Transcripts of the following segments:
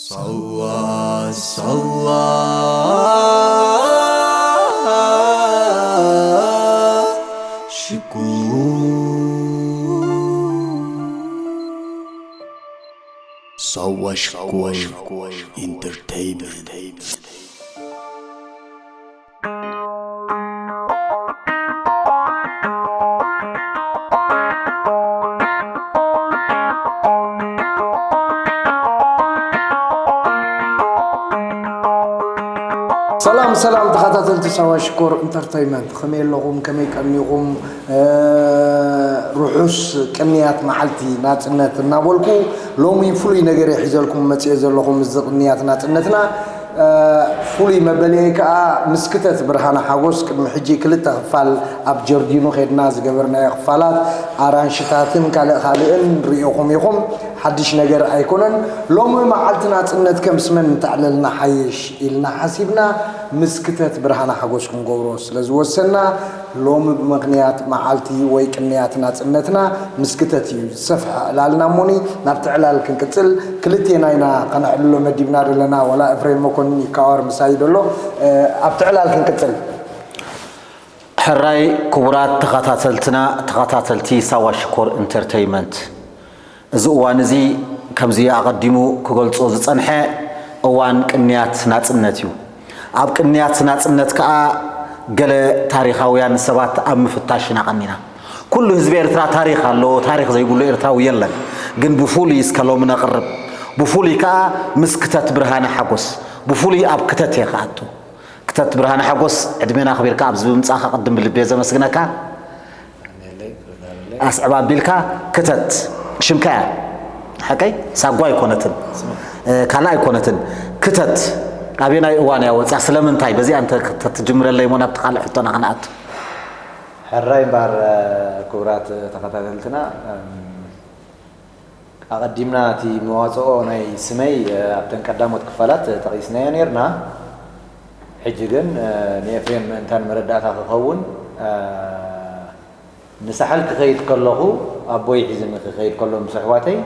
ሳዋ ሳዋ ሽኮር ሳዋ ሽኮር ኢንተርቴይንመንት። ሰላም ሰላም ተኸታተልቲ ሳዋ ሽኮር ኢንተርተይመንት፣ ከመይ ኣለኹም? ከመይ ቀኒኹም? ርሑስ ቅንያት መዓልቲ ናጽነት እናበልኩ፣ ሎሚ ፍሉይ ነገር እየ ሒዘልኩም መጽኤ ዘለኹ። ምስዚ ቅንያት ናጽነትና ፍሉይ መበልየይ ከኣ ምስ ክተት ብርሃነ ሓጎስ ቅድሚ ሕጂ ክልተ ክፋል ኣብ ጀርዲኖ ኸድና ዝገበርናዮ ክፋላት ኣራንሽታትን ካልእ ካልእን ርኢኹም ኢኹም። ሓድሽ ነገር ኣይኮነን። ሎሚ መዓልቲ ናጽነት ከም ስመን እንተዕለልና ሓይሽ ኢልና ሓሲብና ምስ ክተት ብርሃነ ሓጎስ ክንገብሮ ስለ ዝወሰና፣ ሎሚ ብምኽንያት መዓልቲ ወይ ቅንያት ናጽነትና ምስ ክተት እዩ ዝሰፍሐ ዕላልና እሞኒ። ናብቲ ዕላል ክንቅጽል ክልቴና ኢና ከነዕልሎ መዲብና ዘለና። ዋላ እፍሬም መኮንን ይካወር ምሳይ ደሎ። ኣብቲ ዕላል ክንቅጽል። ሕራይ ክቡራት ተኸታተልትና፣ ተኸታተልቲ ሳዋ ሽኮር ኢንተርተይመንት፣ እዚ እዋን እዚ ከምዚ ኣቐዲሙ ክገልጾ ዝጸንሐ እዋን ቅንያት ናጽነት እዩ። ኣብ ቅንያት ናጽነት ከኣ ገለ ታሪኻውያን ሰባት ኣብ ምፍታሽ ኢና ቀኒና። ኩሉ ህዝቢ ኤርትራ ታሪኽ ኣለዎ፣ ታሪኽ ዘይብሉ ኤርትራዊ የለን። ግን ብፍሉይ እስከ ሎሚ ነቕርብ፣ ብፍሉይ ከኣ ምስ ክተት ብርሃነ ሓጎስ፣ ብፍሉይ ኣብ ክተት እየ ክኣቱ። ክተት ብርሃነ ሓጎስ፣ ዕድሜና ኣኽቢርካ ኣብዚ ብምምጻእካ ቅድም ብልቢ እየ ዘመስግነካ። ኣስዕብ ኣቢልካ ክተት፣ ሽምካ እያ። ሓቀይ? ሳጓ ኣይኮነትን፣ እ፣ ካልእ ኣይኮነትን። ክተት ኣበየናይ እዋን እያ ወፂኣ? ስለምንታይ? በዚኣ እንተ ተትጅምረለይ እሞ ናብቲ ካልእ ሕቶና ክንኣቱ። ሕራይ እምበኣር፣ ክቡራት ተኸታተልትና፣ ኣቐዲምና እቲ መዋጽኦ ናይ ስመይ ኣብተን ቀዳሞት ክፋላት ጠቒስናዮ ኔርና። ሕጂ ግን ንኤፍሬም ምእንታን መረዳእታ ክኸውን፣ ንሳሕል ክኸይድ ከለኹ፣ ኣቦይ ሒዝኒ ክኸይድ ከሎ ምስ ኣሕዋተይ፣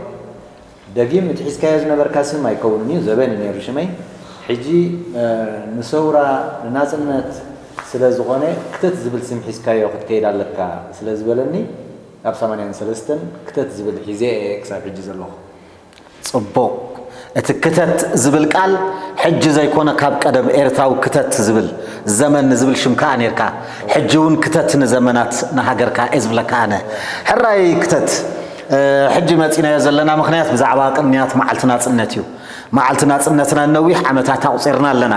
ደጊም እቲ ሒዝካዮ ዝነበርካ ስም ኣይከውንን እዩ፣ ዘበን እዩ ነይሩ ሽመይ። ሕጂ ንሰውራ ንናጽነት ስለ ዝኾነ፣ ክተት ዝብል ስም ሒዝካዮ ክትከይድ ኣለካ ስለ ዝበለኒ፣ ካብ ሰማንያን ሰለስተን ክተት ዝብል ሒዘ እየ ክሳብ ሕጂ ዘለኹ። ጽቡቕ። እቲ ክተት ዝብል ቃል ሕጂ ዘይኮነ፣ ካብ ቀደም ኤርትራዊ ክተት ዝብል፣ ዘመን ንዝብል ሽም ከኣ ኔርካ። ሕጂ እውን ክተት ንዘመናት ንሃገርካ እየ ዝብለካ ኣነ። ሕራይ ክተት፣ እ፣ ሕጂ መጺናዮ ዘለና ምኽንያት ብዛዕባ ቅንያት መዓልቲ ናጽነት እዩ። መዓልቲ ናጽነትና ነዊሕ ዓመታት ኣቑጺርና ኣለና።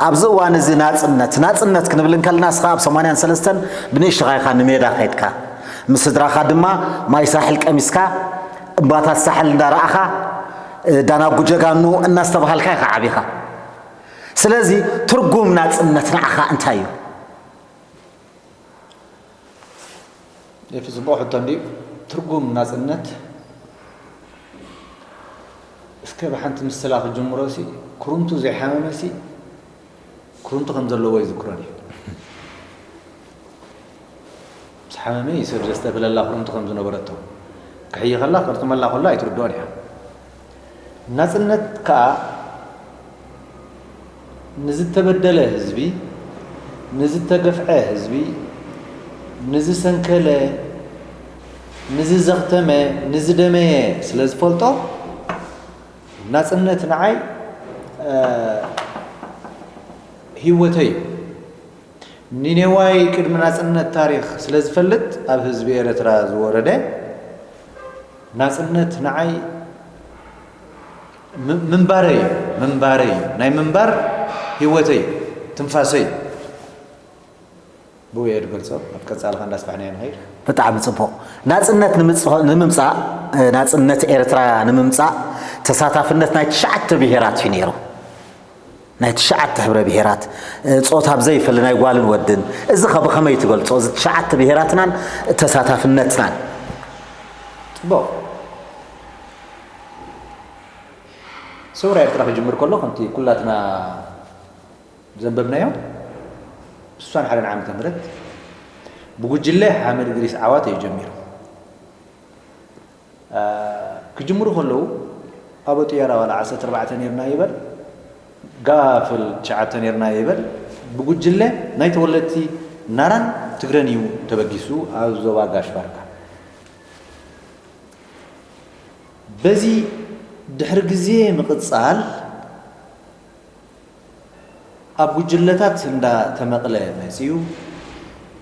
ኣብዚ እዋን እዚ ናጽነት፣ ናጽነት ክንብል እንከለና፣ እስኻ ኣብ ሰማንያን ሰለስተን ብንእሽቶኻ ኢኻ ንሜዳ ከይድካ። ምስ ስድራኻ ድማ ማይ ሳሕል ቀሚስካ፣ እምባታት ሳሕል እንዳረኣኻ፣ እ፣ ዳናጉ ጀጋኑ እናስተባሃልካ ኢኻ ዓቢኻ። ስለዚ ትርጉም ናጽነት ንዓኻ እንታይ እዩ? ኤፊ፣ ጽቡቕ ሕቶ እንድዩ። ትርጉም ናጽነት፣ እስከ ብሓንቲ ምስላ ክጅምሮሲ፣ ክሩምቱ ዘይሓመመሲ፣ ክሩምቱ ከም ዘለዎ ይዝክሮን እዩ። ምስ ሓመመ እዩ ሰብ ዘስተብህለላ ክሩምቱ ከም ዝነበረቶ። ክሕይኸላ፣ ክቕርጥመላ ከሎ ኣይትርድኦን እያ። ናጽነት ከኣ ንዝተበደለ ህዝቢ፣ ንዝተገፍዐ ህዝቢ፣ ንዝሰንከለ፣ ንዝዘኽተመ፣ ንዝደመየ ስለ ዝፈልጦ፣ ናጽነት ንዓይ፣ እ፣ ህይወተይ እዩ። ኒኔዋይ ቅድሚ ናጽነት ታሪኽ ስለ ዝፈልጥ፣ ኣብ ህዝቢ ኤርትራ ዝወረደ ናጽነት ንዓይ ም-፣ ምንባረይ እዩ፣ ምንባረይ እዩ። ናይ ምንባር ህይወተይ እዩ፣ ትንፋሰይ እዩ። ብኡ እየ ዝገልጾ። ኣብ ቀጻሊ ከኣ እንዳስፋሕናዮ ንኸይድ። ብጣዕሚ ጽቡቕ። ናጽነት ንምጽ-፣ ንምምጻእ፣ እ፣ ናጽነት ኤርትራ ንምምጻእ ተሳታፍነት ናይ ትሽዓተ ብሄራት እዩ ነይሩ። ናይ ትሽዓተ ሕብረ ብሄራት፣ እ፣ ጾታ ብዘይፈሊ ናይ ጓልን ወድን። እዚ ኸ ብኸመይ ትገልጾ? እዚ ትሽዓተ ብሄራትናን ተሳታፍነትናን። ጽቡቕ። ሰውራ ኤርትራ ክጅምር ከሎ፣ ከምቲ ኩላትና ዘንበብናዮ፣ ስሳን ሓደን ዓመተ ምህረት ብጉጅለ ሓመድ እድሪስ ዓዋተ እዩ ጀሚሩ። እ፣ ክጅምሩ ከለዉ፣ ኣቦ ጥያራ ዋላ ዓሰርተ ኣርባዕተ ነርና ይበል፣ ጋፍል ትሽዓተ ነርና ይበል፣ ብጉጅለ ናይ ተወለድቲ ናራን ትግረን እዩ ተበጊሱ ኣብ ዞባ ጋሽ ባርካ። በዚ ድሕሪ ግዜ ምቕጻል ኣብ ጉጅለታት እንዳተመቕለ መጺኡ።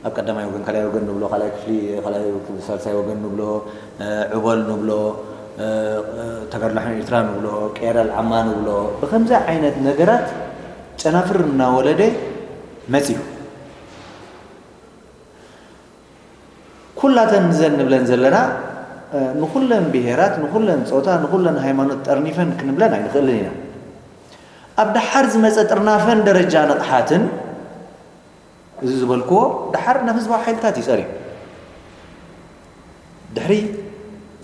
ኣብ ቀዳማይ ወገን፣ ካልኣይ ወገን ንብሎ፣ ካልኣይ ክፍሊ፣ ካልኣይ ክፍሊ፣ ሳልሳይ ወገን ንብሎ፣ እ፣ ዕቦል ንብሎ፣ እ፣ እ፣ ተጋድሎ ሓርነት ኤርትራ ንብሎ፣ ቄራል ዓማ ንብሎ፣ ብኸምዚ ዓይነት ነገራት ጨናፍር እናወለደ መጺኡ። ኩላተን እዘን ንብለን ዘለና፣ እ፣ ንኹለን ብሄራት፣ ንኹለን ጾታ፣ ንኹለን ሃይማኖት ጠርኒፈን ክንብለን ኣይንኽእልን ኢና። ኣብ ደሓር ዝመጸ ጥርናፈን ደረጃ ንቕሓትን፣ እዚ ዝበልክዎ ደሓር ናብ ህዝባዊ ሓይልታት እዩ ጸሪዩ። ድሕሪ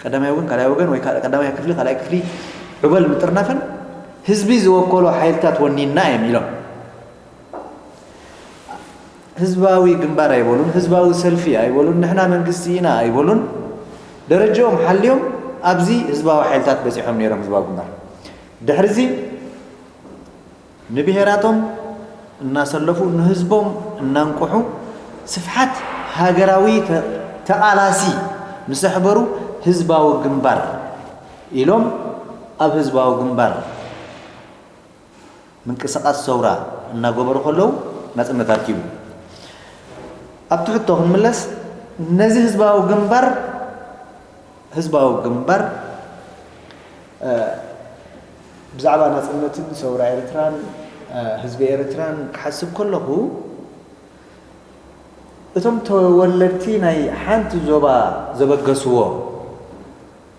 ቀዳማይ ወገን፣ ካልኣይ ወገን ወይ ከኣ ቀዳማይ ክፍሊ፣ ካልኣይ ክፍሊ ዕበል ምጥርናፈን ህዝቢ ዝወከሎ ሓይልታት ወኒንና እዮም ኢሎም። ህዝባዊ ግንባር ኣይበሉን፣ ህዝባዊ ሰልፊ ኣይበሉን፣ ንሕና መንግስቲ ኢና ኣይበሉን። ደረጃኦም ሓልዮም ኣብዚ ህዝባዊ ሓይልታት በጺሖም ነይሮም፣ ህዝባዊ ግንባር። ድሕሪዚ ንብሄራቶም እናሰለፉ፣ ንህዝቦም እናንቅሑ፣ ስፍሓት ሃገራዊ ተ-፣ ተቓላሲ ምስ ኣሕበሩ፣ ህዝባዊ ግንባር ኢሎም ኣብ ህዝባዊ ግንባር ምንቅስቓስ ሰውራ እናገበሩ ከለዉ ናጽነት ኣርኪቡ። ኣብቲ ሕቶ ክንምለስ፣ ነዚ ህዝባዊ ግንባር፣ ህዝባዊ ግንባር፣ እ፣ ብዛዕባ ናጽነትን ሰውራ ኤርትራን፣ እ፣ ህዝቢ ኤርትራን ክሓስብ ከለኹ፣ እቶም ተወለድቲ ናይ ሓንቲ ዞባ ዘበገስዎ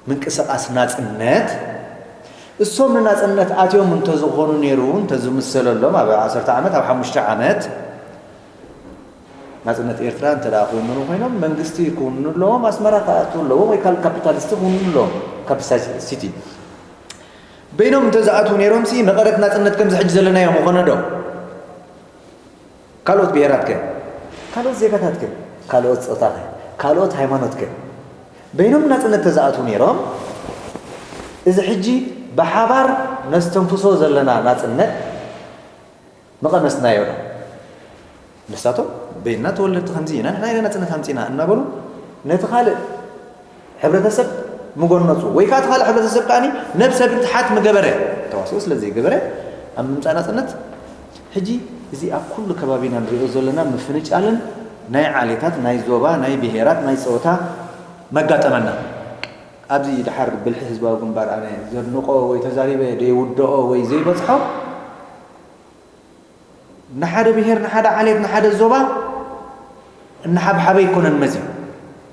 ምንቅስቓስ ናጽነት፣ እሶም ንናጽነት ኣትዮም እንተዝኾኑ ነይሩ፣ እንተዝምሰለሎም፣ ኣብ ዓሰርተ ዓመት፣ ኣብ ሓሙሽተ ዓመት ናጽነት ኤርትራ እንተ ደኣ ክውንኑ ኮይኖም፣ መንግስቲ ክውንኑ ኣለዎም፣ ኣስመራ ክኣትዉ ኣለዎም፣ ወይ ካልእ ካፒታል ሲቲ ክውንኑ ኣለዎም፣ ካፒታል ሲቲ። በይኖም እንተዝኣትዉ ነይሮምሲ፣ መቐረት ናጽነት ከምዚ ሕጂ ዘለናዮ ምኾነ ዶ? ካልኦት ብሄራት ከ? ካልኦት ዜጋታት ከ? ካልኦት ጾታ ከ? ካልኦት ሃይማኖት ከ? በይኖም ናጽነት ተዝኣትዉ ነይሮም፣ እዚ ሕጂ ብሓባር ነስተንፍሶ ዘለና ናጽነት ምቐመስናዮ ዶ? ንሳቶም በይንና ተወለድቲ ከምዚ ኢና፣ ንሕና ኢና ናጽነት ኣምጺና እናበሉ ነቲ ካልእ ሕብረተሰብ ምጎነጹ፣ ወይ ከኣ እቲ ካልእ ሕብረተሰብ ከኣ ነብሰ ብትሓት ምገበረ፣ ተዋስኦ ስለ ዘይገበረ ኣብ ምምጻእ ናጽነት፣ ሕጂ እዚ ኣብ ኩሉ ከባቢና ንሪኦ ዘለና ምፍንጫልን ናይ ዓሌታት፣ ናይ ዞባ፣ ናይ ብሄራት፣ ናይ ጾታ መጋጠመና። ኣብዚ ደሓር ብልሒ ህዝባዊ ግንባር ኣነ ዘድንቆ ወይ ተዛሪበ ዘይውድኦ ወይ ዘይበጽሖ፣ ንሓደ ብሄር፣ ንሓደ ዓሌት፣ ንሓደ ዞባ እናሓብሓበ ኣይኮነን መጺኡ።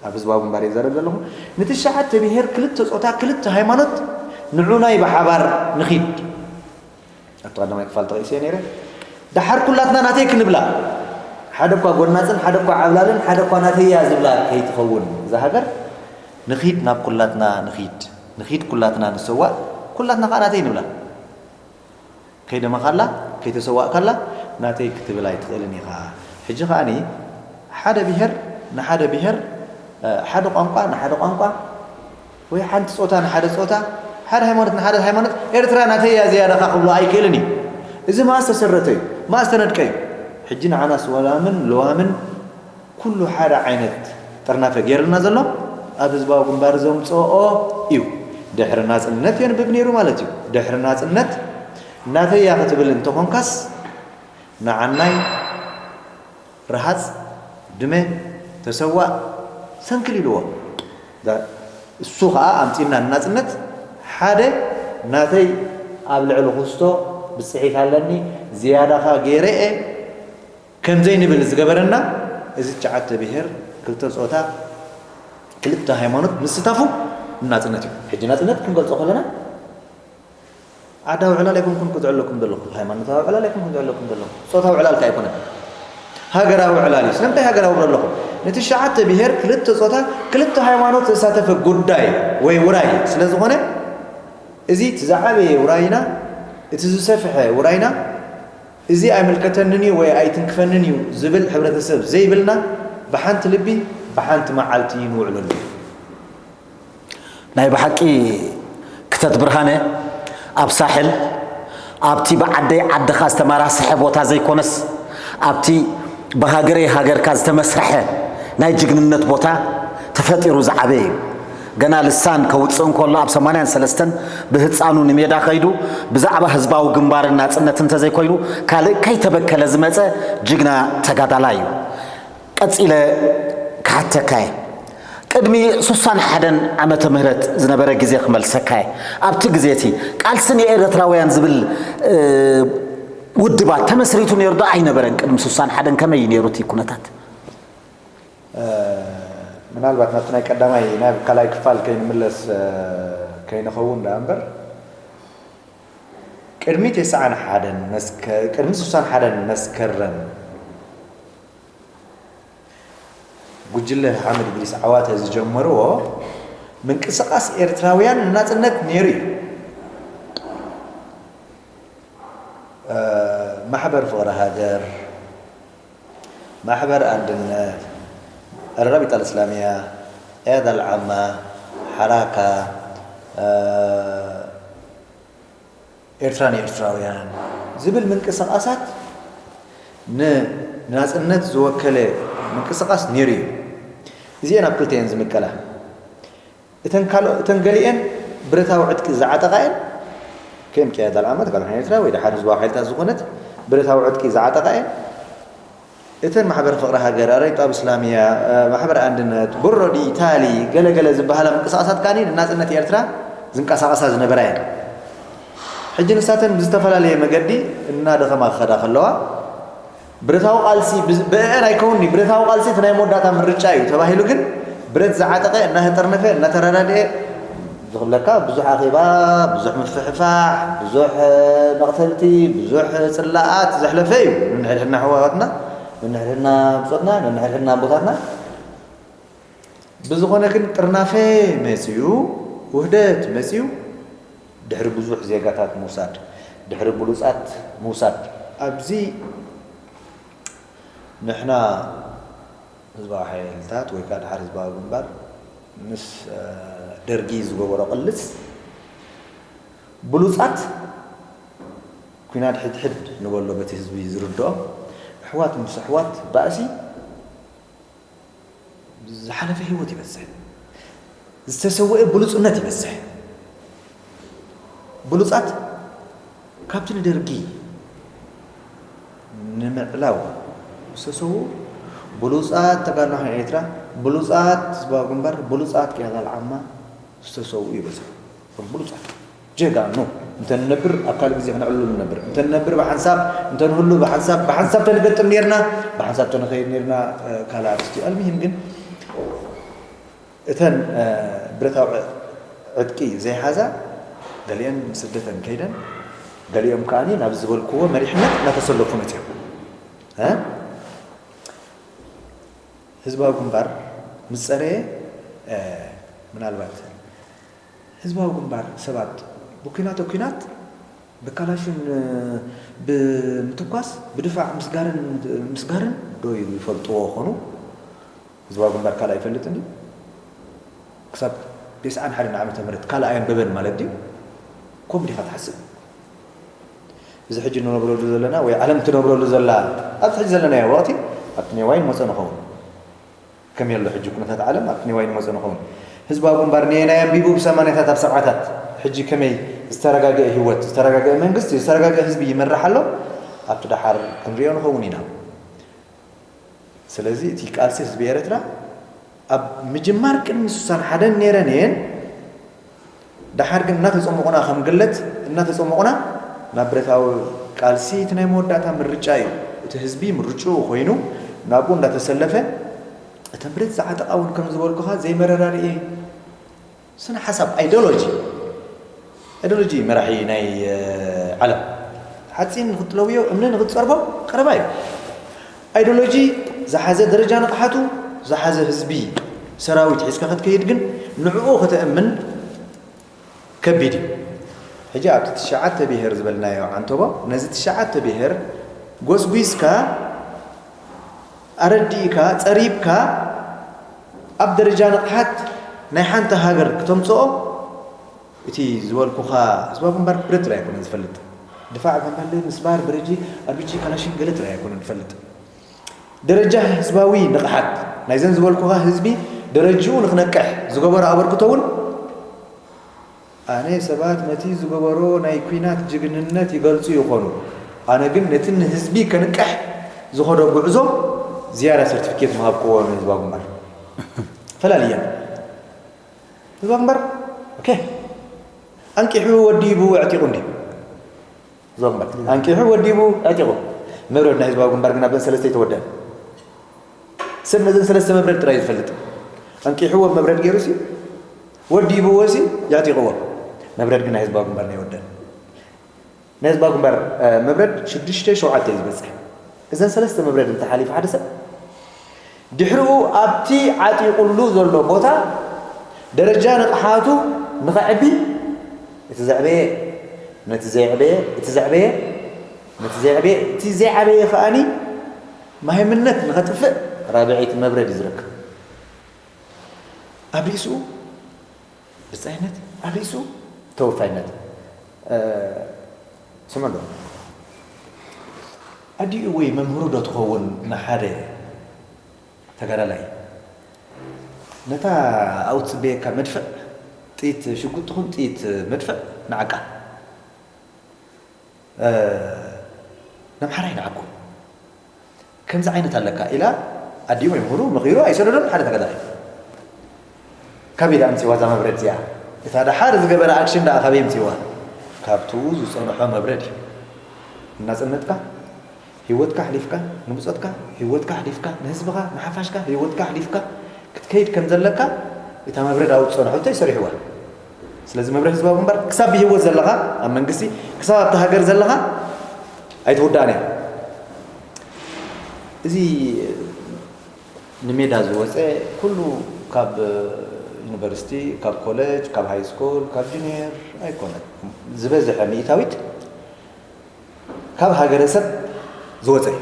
ኣብ ህዝባዊ ግንባር እየ ዘረብ ዘለኹ። ንትሽዓተ ብሄር፣ ክልተ ጾታ፣ ክልተ ሃይማኖት፣ ንዑናይ ብሓባር ንኺድ። ኣብቲ ቀዳማይ ክፋል ተቐይሰ ነይረ። ደሓር ኩላትና ናተይ ክንብላ፣ ሓደ እኳ ጎናጽን፣ ሓደ እኳ ዓብላልን፣ ሓደ እኳ ናተይ እያ ዝብላ ከይትኸውን እዛ ሃገር፣ ንኺድ፣ ናብ ኩላትና ንኺድ፣ ንኺድ ኩላትና ንሰዋእ፣ ኩላትና ከኣ ናተይ ንብላ። ከይደመኻላ፣ ከይተሰዋእካላ ናተይ ክትብል ኣይትኽእልን ኢኻ። ሕጂ ከኣኒ ሓደ ብሄር ንሓደ ብሄር፣ እ፣ ሓደ ቋንቋ ንሓደ ቋንቋ፣ ወይ ሓንቲ ጾታ ንሓደ ጾታ፣ ሓደ ሃይማኖት ንሓደ ሃይማኖት፣ ኤርትራ ናተይ እያ ዝያዳኻ ክብሎ ኣይክእልን እዩ። እዚ መኣስ ተሰረተ እዩ፣ መኣስ ተነድቀ እዩ። ሕጂ ንዓናስ ወላምን ለዋምን ኩሉ ሓደ ዓይነት ጥርናፈ ገይርልና ዘሎ ኣብ ህዝባዊ ግንባር ዘምጽኦ እዩ። ድሕሪ ናጽነት የንብብ ነይሩ ማለት እዩ። ድሕሪ ናጽነት ናተይ እያ ክትብል እንተኾንካስ ንዓናይ ረሃጽ፣ ድመ፣ ተሰዋእ፣ ሰንክል ኢልዎ። ዳ-፣ እሱ ኸኣ ኣምጺእና ንናጽነት ሓደ ናተይ ኣብ ልዕሊ ክስቶ ብጽሒት ኣለኒ፣ ዝያዳኻ ገይረ እየ ከም ዘይንብል ዝገበረና፣ እዚ ትሽዓተ ብሄር፣ ክልተ ጾታ፣ ክልተ ሃይማኖት ምስታፉ ናጽነት እዩ። ሕጂ ናጽነት ክንገልጾ ከለና፣ ዓዳዊ ዕላል ኣይኮንኩን ክዝዕለኩም ዘለኹ፣ ሃይማኖታዊ ዕላል ኣይኮንኩን ክዝዕለኩም ዘለኹ፣ ጾታዊ ዕላል ከኣ ኣይኮነን። ሃገራዊ ዕላል እዩ። ስለምንታይ ሃገራዊ እብሎ ኣለኹ? ንትሽዓተ ብሄር፣ ክልተ ጾታ፣ ክልተ ሃይማኖት ዘሳተፈ ጉዳይ ወይ ውራይ ስለ ዝኾነ፣ እዚ እቲ ዝዓበየ ውራይና፣ እቲ ዝሰፍሐ ውራይና፣ እዚ ኣይምልከተንን እዩ ወይ ኣይትንክፈንን እዩ ዝብል ሕብረተሰብ ዘይብልና፣ ብሓንቲ ልቢ፣ ብሓንቲ መዓልቲ ንውዕለሉ። ናይ ብሓቂ ክተት ብርሃነ፣ ኣብ ሳሕል ኣብቲ ብዓደይ ዓድኻ ዝተመራስሐ ቦታ ዘይኮነስ ኣብቲ ብሃገረይ ሃገርካ ዝተመስርሐ ናይ ጅግንነት ቦታ ተፈጢሩ ዝዓበየ እዩ። ገና ልሳን ከውፅእ እንከሎ ኣብ ሰማንያን ሰለስተን ብህፃኑ ንሜዳ ከይዱ ብዛዕባ ህዝባዊ ግንባርን ናፅነት እንተዘይኮይኑ ካልእ ከይተበከለ ዝመፀ ጅግና ተጋዳላይ እዩ። ቀጺለ ክሓተካ እየ። ቅድሚ ሱሳን ሓደን ዓመተ ምህረት ዝነበረ ግዜ ክመልሰካ እየ። ኣብቲ ግዜ እቲ ቃልሲ ንኤርትራውያን ዝብል ውድባት ተመስሪቱ ነይሩ ዶ ኣይነበረን? ቅድሚ ሱሳን ሓደን ከመይ እዩ ነይሩ እቲ ኩነታት? ምናልባት ናብቲ ናይ ቀዳማይ ናብ ካልኣይ ክፋል ከይንምለስ ከይንኸውን ደኣ እምበር ቅድሚ ተስዓን ሓደን ቅድሚ ሱሳን ሓደን መስከረም ጉጅለ ሓምድ እድሪስ ዓዋተ ዝጀመርዎ ምንቅስቃስ ኤርትራውያን ንናጽነት ነይሩ እዩ። ማሕበር ፍቕሪ ሃገር፣ ማሕበር ኣንድነት፣ ኣልራቢጣ ኣልእስላሚያ፣ ቅያዳ ኣልዓማ፣ ሓራካ፣ ኤርትራ ንኤርትራውያን ዝብል ምንቅስቃሳት ንናጽነት ዝወከለ ምንቅስቃስ ነይሩ እዩ። እዚኤን ኣብ ክልተ እየን ዝምቀላ። እተን ካልኦ እተን ገሊኤን ብረታዊ ዕጥቂ ዝዓጠቓ እየን። ከም ቅያዳ ኣልዓማ ተጋድሎ ሓርነት ኤርትራ ወይ ደሓር ህዝባዊ ሓይልታት ዝኾነት ብረታዊ ዕጥቂ ዝዓጠቓ እየን። እተን ማሕበር ፍቕሪ ሃገር፣ ኣረይጣብ እስላሚያ፣ ማሕበር ኣንድነት፣ ብሮዲ፣ ታሊ፣ ገለገለ ዝበሃላ ምንቅስቃሳት ከኣ ንናጽነት ኤርትራ ዝንቀሳቐሳ ዝነበራ እየን። ሕጂ ንሳተን ብዝተፈላለየ መገዲ እናደኸማ ክኸዳ ከለዋ፣ ብረታዊ ቃልሲ ብእአን ኣይከውንኒ፣ ብረታዊ ቃልሲ እቲ ናይ መወዳእታ ምርጫ እዩ ተባሂሉ ግን ብረት ዝዓጠቐ እናተጠርነፈ እናተረዳድኤ ዝኽብለካ ብዙሕ ኣኼባ፣ ብዙሕ ምፍሕፋሕ፣ ብዙሕ መቕተልቲ፣ ብዙሕ ጽላኣት ዘሕለፈ እዩ። ነንሕድሕድና ኣሕዋትና፣ ነንሕድሕድና ብጾትና፣ ነንሕድሕድና ኣቦታትና። ብዝኾነ ግን ጥርናፈ መጽዩ፣ ውህደት መጽዩ፣ ድሕሪ ብዙሕ ዜጋታት ምውሳድ፣ ድሕሪ ብሉጻት ምውሳድ። ኣብዚ ንሕና ህዝባዊ ሓይልታት ወይ ከዓ ደሓር ህዝባዊ ግንባር ምስ ደርጊ ዝገበሮ ቅልስ ብሉፃት ኩናት ሕድሕድ ንበሎ በቲ ህዝቢ ዝርድኦ ኣሕዋት ምስ ኣሕዋት ባእሲ ዝሓለፈ ህይወት ይበዝሕ ዝተሰወኤ ብሉፅነት ይበዝሕ ብሉፃት ካብቲ ንደርጊ ንምዕላው ዝተሰውኡ ብሉፃት ተጋድሎ ሓይሊ ኤርትራ፣ ብሉፃት ህዝባዊ ግንባር፣ ብሉፃት ቅያዳ ኣልዓማ ዝተሰውኡ ይበዝሑ። እቶም ብሉፃት ጀጋኑ እንተንነብር ኣብ ካልእ ግዜ ክነዕልሉ ንነብር። እንተንነብር ብሓንሳብ፣ እንተንህሉ ብሓንሳብ፣ ብሓንሳብ ተንገጥም ነርና፣ ብሓንሳብ ተንኸይድ ነርና ካልእ ኣርእስቲ። ኣልሙሂም ግን እተን ብረታዊ ዕጥቂ ዘይሓዛ ገሊአን ስደተን ከይደን ገሊኦም ከኣ ናብ ዝበልክዎ መሪሕነት እናተሰለፉ መፅዮም። ህዝባዊ ግንባር ምስ ፀረየ ምናልባት ህዝባዊ ግንባር ሰባት ብኲናት ኣብ ኲናት ብካላሽን ብምትኳስ ብድፋዕ ምስጋርን ምስጋርን ዶ ይፈልጥዎ ኾኑ? ህዝባዊ ግንባር ካልእ ኣይፈልጥን ድዩ? ክሳብ ተስዓን ሓደን ዓመተ ምህረት ካልእ ኣየንበበን ማለት ድዩ? ከምኡ ዲኻ ትሓስብ? እዚ ሕጂ ንነብረሉ ዘለና ወይ ዓለም ትነብረሉ ዘላ ኣብዚ ሕጂ ዘለናዮ ወቕቲ ኣብቲ ኔዋይ ንመጾ ንኸውን። ከመይ ኣሎ ሕጂ ኩነታት ዓለም ኣብቲ ኔዋይ ንመጾ ንኸውን። ህዝባዊ ግንባር ነየናይ ኣንቢቡ ብሰማንያታት ኣብ ሰብዓታት ሕጂ ከመይ ዝተረጋገአ ህይወት ዝተረጋገአ መንግስቲ ዝተረጋገአ ህዝቢ ይመርሕ ኣሎ ኣብቲ ደሓር ክንሪኦ ንኸውን ኢና። ስለዚ እቲ ቃልሲ ህዝቢ ኤርትራ ኣብ ምጅማር ቅድሚ ስሳን ሓደን ነይረን እየን። ደሓር ግን እናተጸሞቑና ከም ግለት እናተጸሞቑና ናብ ብረታዊ ቃልሲ እቲ ናይ መወዳእታ ምርጫ እዩ። እቲ ህዝቢ ምርጭኡ ኮይኑ ናብኡ እንዳተሰለፈ እተን ብረት ዝዓጠቓ እውን ከም ዝበልኩኻ ዘይመረዳድኢ ስነ ሓሳብ ኣይዶሎጂ ኣይዶሎጂ መራሒ ናይ ዓለም ሓፂን ንክትለውዮ እምኒ ንክትፀርቦ ቀረባ እዩ። ኣይዶሎጂ ዝሓዘ ደረጃ ንቕሓቱ ዝሓዘ ህዝቢ ሰራዊት ሒዝካ ክትከይድ ግን ንዕኡ ከተእምን ከቢድ እዩ። ሕጂ ኣብቲ ትሽዓተ ብሄር ዝበልናዮ ዓንተቦ ነዚ ትሽዓተ ብሄር ጎስጒስካ ኣረዲእካ ጸሪብካ ኣብ ደረጃ ንቕሓት ናይ ሓንቲ ሃገር ክተምጽኦ እቲ ዝበልኩኻ ህዝባዊ ግንባር ብረት ጥራይ ኣይኮነን ዝፈልጥ። ድፋዕ፣ ፈንፈል፣ ምስባር፣ ብርጂ፣ ኣርቢጂ፣ ካላሽን ገለ ጥራይ ኣይኮነን ዝፈልጥ። ደረጃ ህዝባዊ ንቕሓት ናይዘን ዝበልኩኻ ህዝቢ ደረጅኡ ንኽነቅሕ ዝገበሮ ኣበርክቶ እውን ኣነ ሰባት ነቲ ዝገበሮ ናይ ኲናት ጅግንነት ይገልጹ ይኾኑ። ኣነ ግን ነቲ ንህዝቢ ከንቅሕ ዝኸዶ ጉዕዞ ዝያዳ ሰርቲፊኬት ምሃብክዎ ንህዝባዊ ግንባር። ፈላልየን። ህዝባዊ ግንባር፣ ኦኬ። ኣንቂሑ፣ ወዲቡ፣ ኣዕጢቑ እንዲ። ህዝባዊ ግንባር። ኣንቂሑ፣ ወዲቡ፣ ኣዕጢቑ። መብረድ ናይ ህዝባዊ ግንባር ግን ኣብዘን ሰለስተ ኣይተወደአን። ሰብ ነዘን ሰለስተ መብረድ ጥራይ ዝፈልጥ። ኣንቂሕዎ መብረድ ገይሩ ሲ፣ ወዲብዎ ሲ፣ የዕጢቕዎ። መብረድ ግን ናይ ህዝባዊ ግንባር ናይ ወደን። ናይ ህዝባዊ ግንባር፣ እ፣ መብረድ ሽዱሽተ ሸውዓተ እዩ ዝበጽሕ። እዘን ሰለስተ መብረድ እንተሓሊፉ ሓደ ሰብ፣ ድሕሪኡ ኣብቲ ዓጢቑሉ ዘሎ ቦታ ደረጃ ንቕሓቱ ንኸዕቢ፣ እቲ ዘዕበየ ነቲ ዘይዕበየ፣ እቲ ዘዕበየ ነቲ ዘይዕበየ፣ እቲ ዘይዓበየ ከኣኒ ማህይምነት ንኸጥፍእ ራብዐይቲ መብረድ እዩ ዝረክብ። ኣብ ርእስኡ ብጻይነት፣ ኣብ ርእስኡ ተወፋይነት። እ፣ ስምዑ ዶ? ኣዲኡ ወይ መምህሩ ዶ ትኸውን ንሓደ ተጋዳላይ? ነታ ኣብኡ ትጽበየካ መድፍዕ፣ ጥይት ሽጉጥ ትኹን ጥይት መድፍዕ ንዓቃ። እ፣ ነምሓራይ ንዓኩም ከምዚ ዓይነት ኣለካ ኢላ ኣዲኡ ወይ ምሁሩ መኺሩ ኣይሰደዶን ሓደ ተጋዳላይ። ካበይ ደኣ ኣምጺዋ እዛ መብረድ እዚኣ? እታ ደሓር ዝገበረ ኣክሽን ደኣ ካበይ ኣምጺዋ? ካብቱ ዝጸንሖ መብረድ እዩ። እናጸነትካ፣ ህይወትካ ኣሕሊፍካ፣ ንብጾትካ፣ ህይወትካ ኣሕሊፍካ፣ ንህዝብኻ፣ ንሓፋሽካ፣ ህይወትካ ኣሕሊፍካ ክትከይድ ከም ዘለካ እታ መብረድ ኣብኡ ዝጸንሖቶ እዩ ሰሪሕዋ። ስለዚ መብረድ ህዝባዊ ግንባር ክሳብ ብህይወት ዘለኻ ኣብ መንግስቲ፣ ክሳብ ኣብታ ሃገር ዘለኻ ኣይትውዳእን እያ። እዚ ንሜዳ ዝወፀ ኩሉ ካብ ዩኒቨርሲቲ፣ ካብ ኮሌጅ፣ ካብ ሃይ ስኩል፣ ካብ ጁኒየር ኣይኮነን። ዝበዝሐ ሚእታዊት ካብ ሃገረሰብ ዝወፀ እዩ።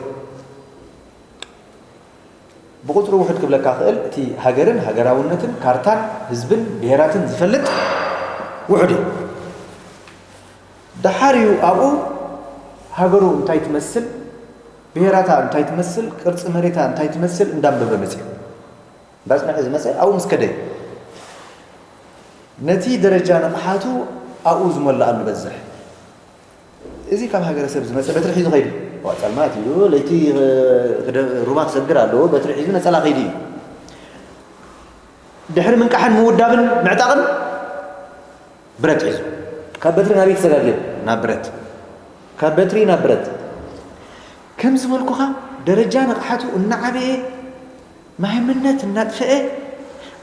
ብቁፅሪ ውሑድ ክብለካ ክእል፣ እቲ ሃገርን ሃገራውነትን ካርታን ህዝብን ብሄራትን ዝፈልጥ ውሑድ እዩ። ደሓር እዩ ኣብኡ ሃገሩ እንታይ ትመስል፣ ብሄራታ እንታይ ትመስል፣ ቅርፂ መሬታ እንታይ ትመስል እንዳንበበ መፅዩ። እንዳፅንሐ ዝመፀ ኣብኡ ምስ ከደ እዩ። ነቲ ደረጃ ንቕሓቱ ኣብኡ ዝመልኣሉ በዝሕ። እዚ ካብ ሃገረሰብ ዝመፀ በትሪ ሒዙ ከይዱ። ዋ፣ ፀልማት እዩ፣ ለይቲ ክደ-፣ ሩባ ክሰግር ኣለዎ፣ በትሪ ሒዙ ነፀላ ከይዱ እዩ። ድሕሪ ምንቃሕን ምውዳብን ምዕጣቕን ብረት ሒዙ። ካብ በትሪ ናበይ ተሰጋጊሩ? ናብ ብረት። ካብ በትሪ ናብ ብረት። ከም ዝበልኩኻ ደረጃ ንቕሓቱ እናዓበየ ማህይምነት እናጥፍአ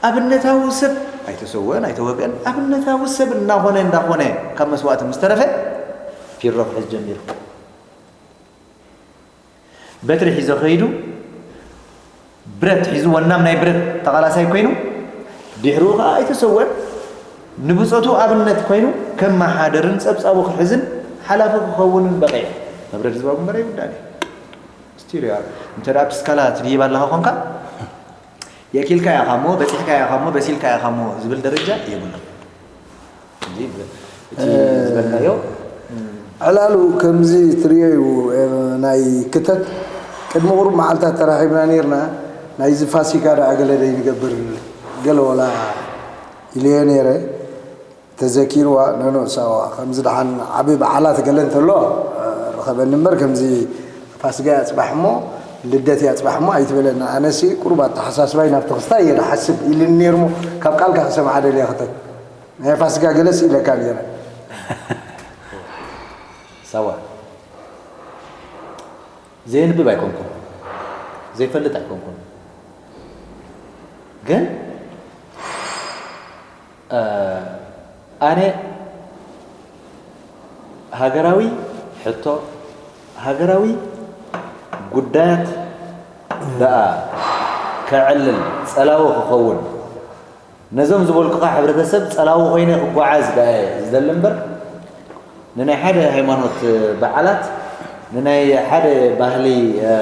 ኣብነታዊ ሰብ ኣይተሰወአን ኣይተወግአን ኣብነታዊ ሰብ እናኾነ እንዳኾነ ካብ መስዋእቲ ምስ ተረፈ ፊሮ ክሕዝ ጀሚሩ። በትሪ ሒዞ ከይዱ ብረት ሒዙ ወናም ናይ ብረት ተቓላሳይ ኮይኑ ድሕሪኡ ከዓ ኣይተሰወአን ንብጾቱ ኣብነት ኮይኑ ከመሓደርን ጸብጻቡ ክሕዝን ሓላፊ ክኸውንን በቒዑ። መብረድ ህዝባዊ ግንባር ኣይውዳእን እዩ። ስቲል እዩ። እንተ ደኣ ኣብቲ ስካላ ትድይብ ኣለኻ ኾንካ፣ የእኪልካ ኢኻ እሞ፣ በጺሕካ ኢኻ እሞ፣ በሲልካ ኢኻ እሞ ዝብል ደረጃ የብሉን። እዚ ብ-፣ እቲ ዝበልካዮ፣ ዕላሉ ከምዚ ትርእዮ እዩ፣ እ፣ ናይ ክተት ቅድሚ ቁሩብ መዓልታት ተራኺብና ነይርና። ናይዚ ፋሲካ ደኣ ገለ ደይ ንገብር፣ ገለ ወላ ኢለዮ ነይረ። ተዘኪርዋ፣ ኖኖ፣ ሳዋ፣ ከምዚ ደሓን ዓቢ በዓላት ገለ እንተሎ፣ እ፣ ርኸበኒ እምበር፣ ከምዚ ፋሲካ እያ ጽባሕ እሞ፣ ልደት እያ ጽባሕ እሞ ኣይትበለኒ። ኣነሲ ቁሩብ ኣተሓሳስባይ ናብቲ ክስታይ እየ ዝሓስብ ኢልኒ ነይሩ እሞ፣ ካብ ቃልካ ክሰምዓ ደልየ ክተት። ናይ ፋሲካ ገለስ ኢለካ ነይረ። ሳዋ፣ ዘየንብብ ኣይኮንኩን፣ ዘይፈልጥ ኣይኮንኩን። ግን፣ እ፣ ኣነ ሃገራዊ ሕቶ፣ ሃገራዊ ጉዳያት ደኣ ከዕልል፣ ጸላዊ ክኸውን፣ ነዞም ዝበልኩኻ ሕብረተሰብ ጸላዊ ኮይነ ክጓዓዝ ደኣ እየ ዝደሊ እምበር፣ ንናይ ሓደ ሃይማኖት በዓላት፣ ንናይ ሓደ ባህሊ፣ እ፣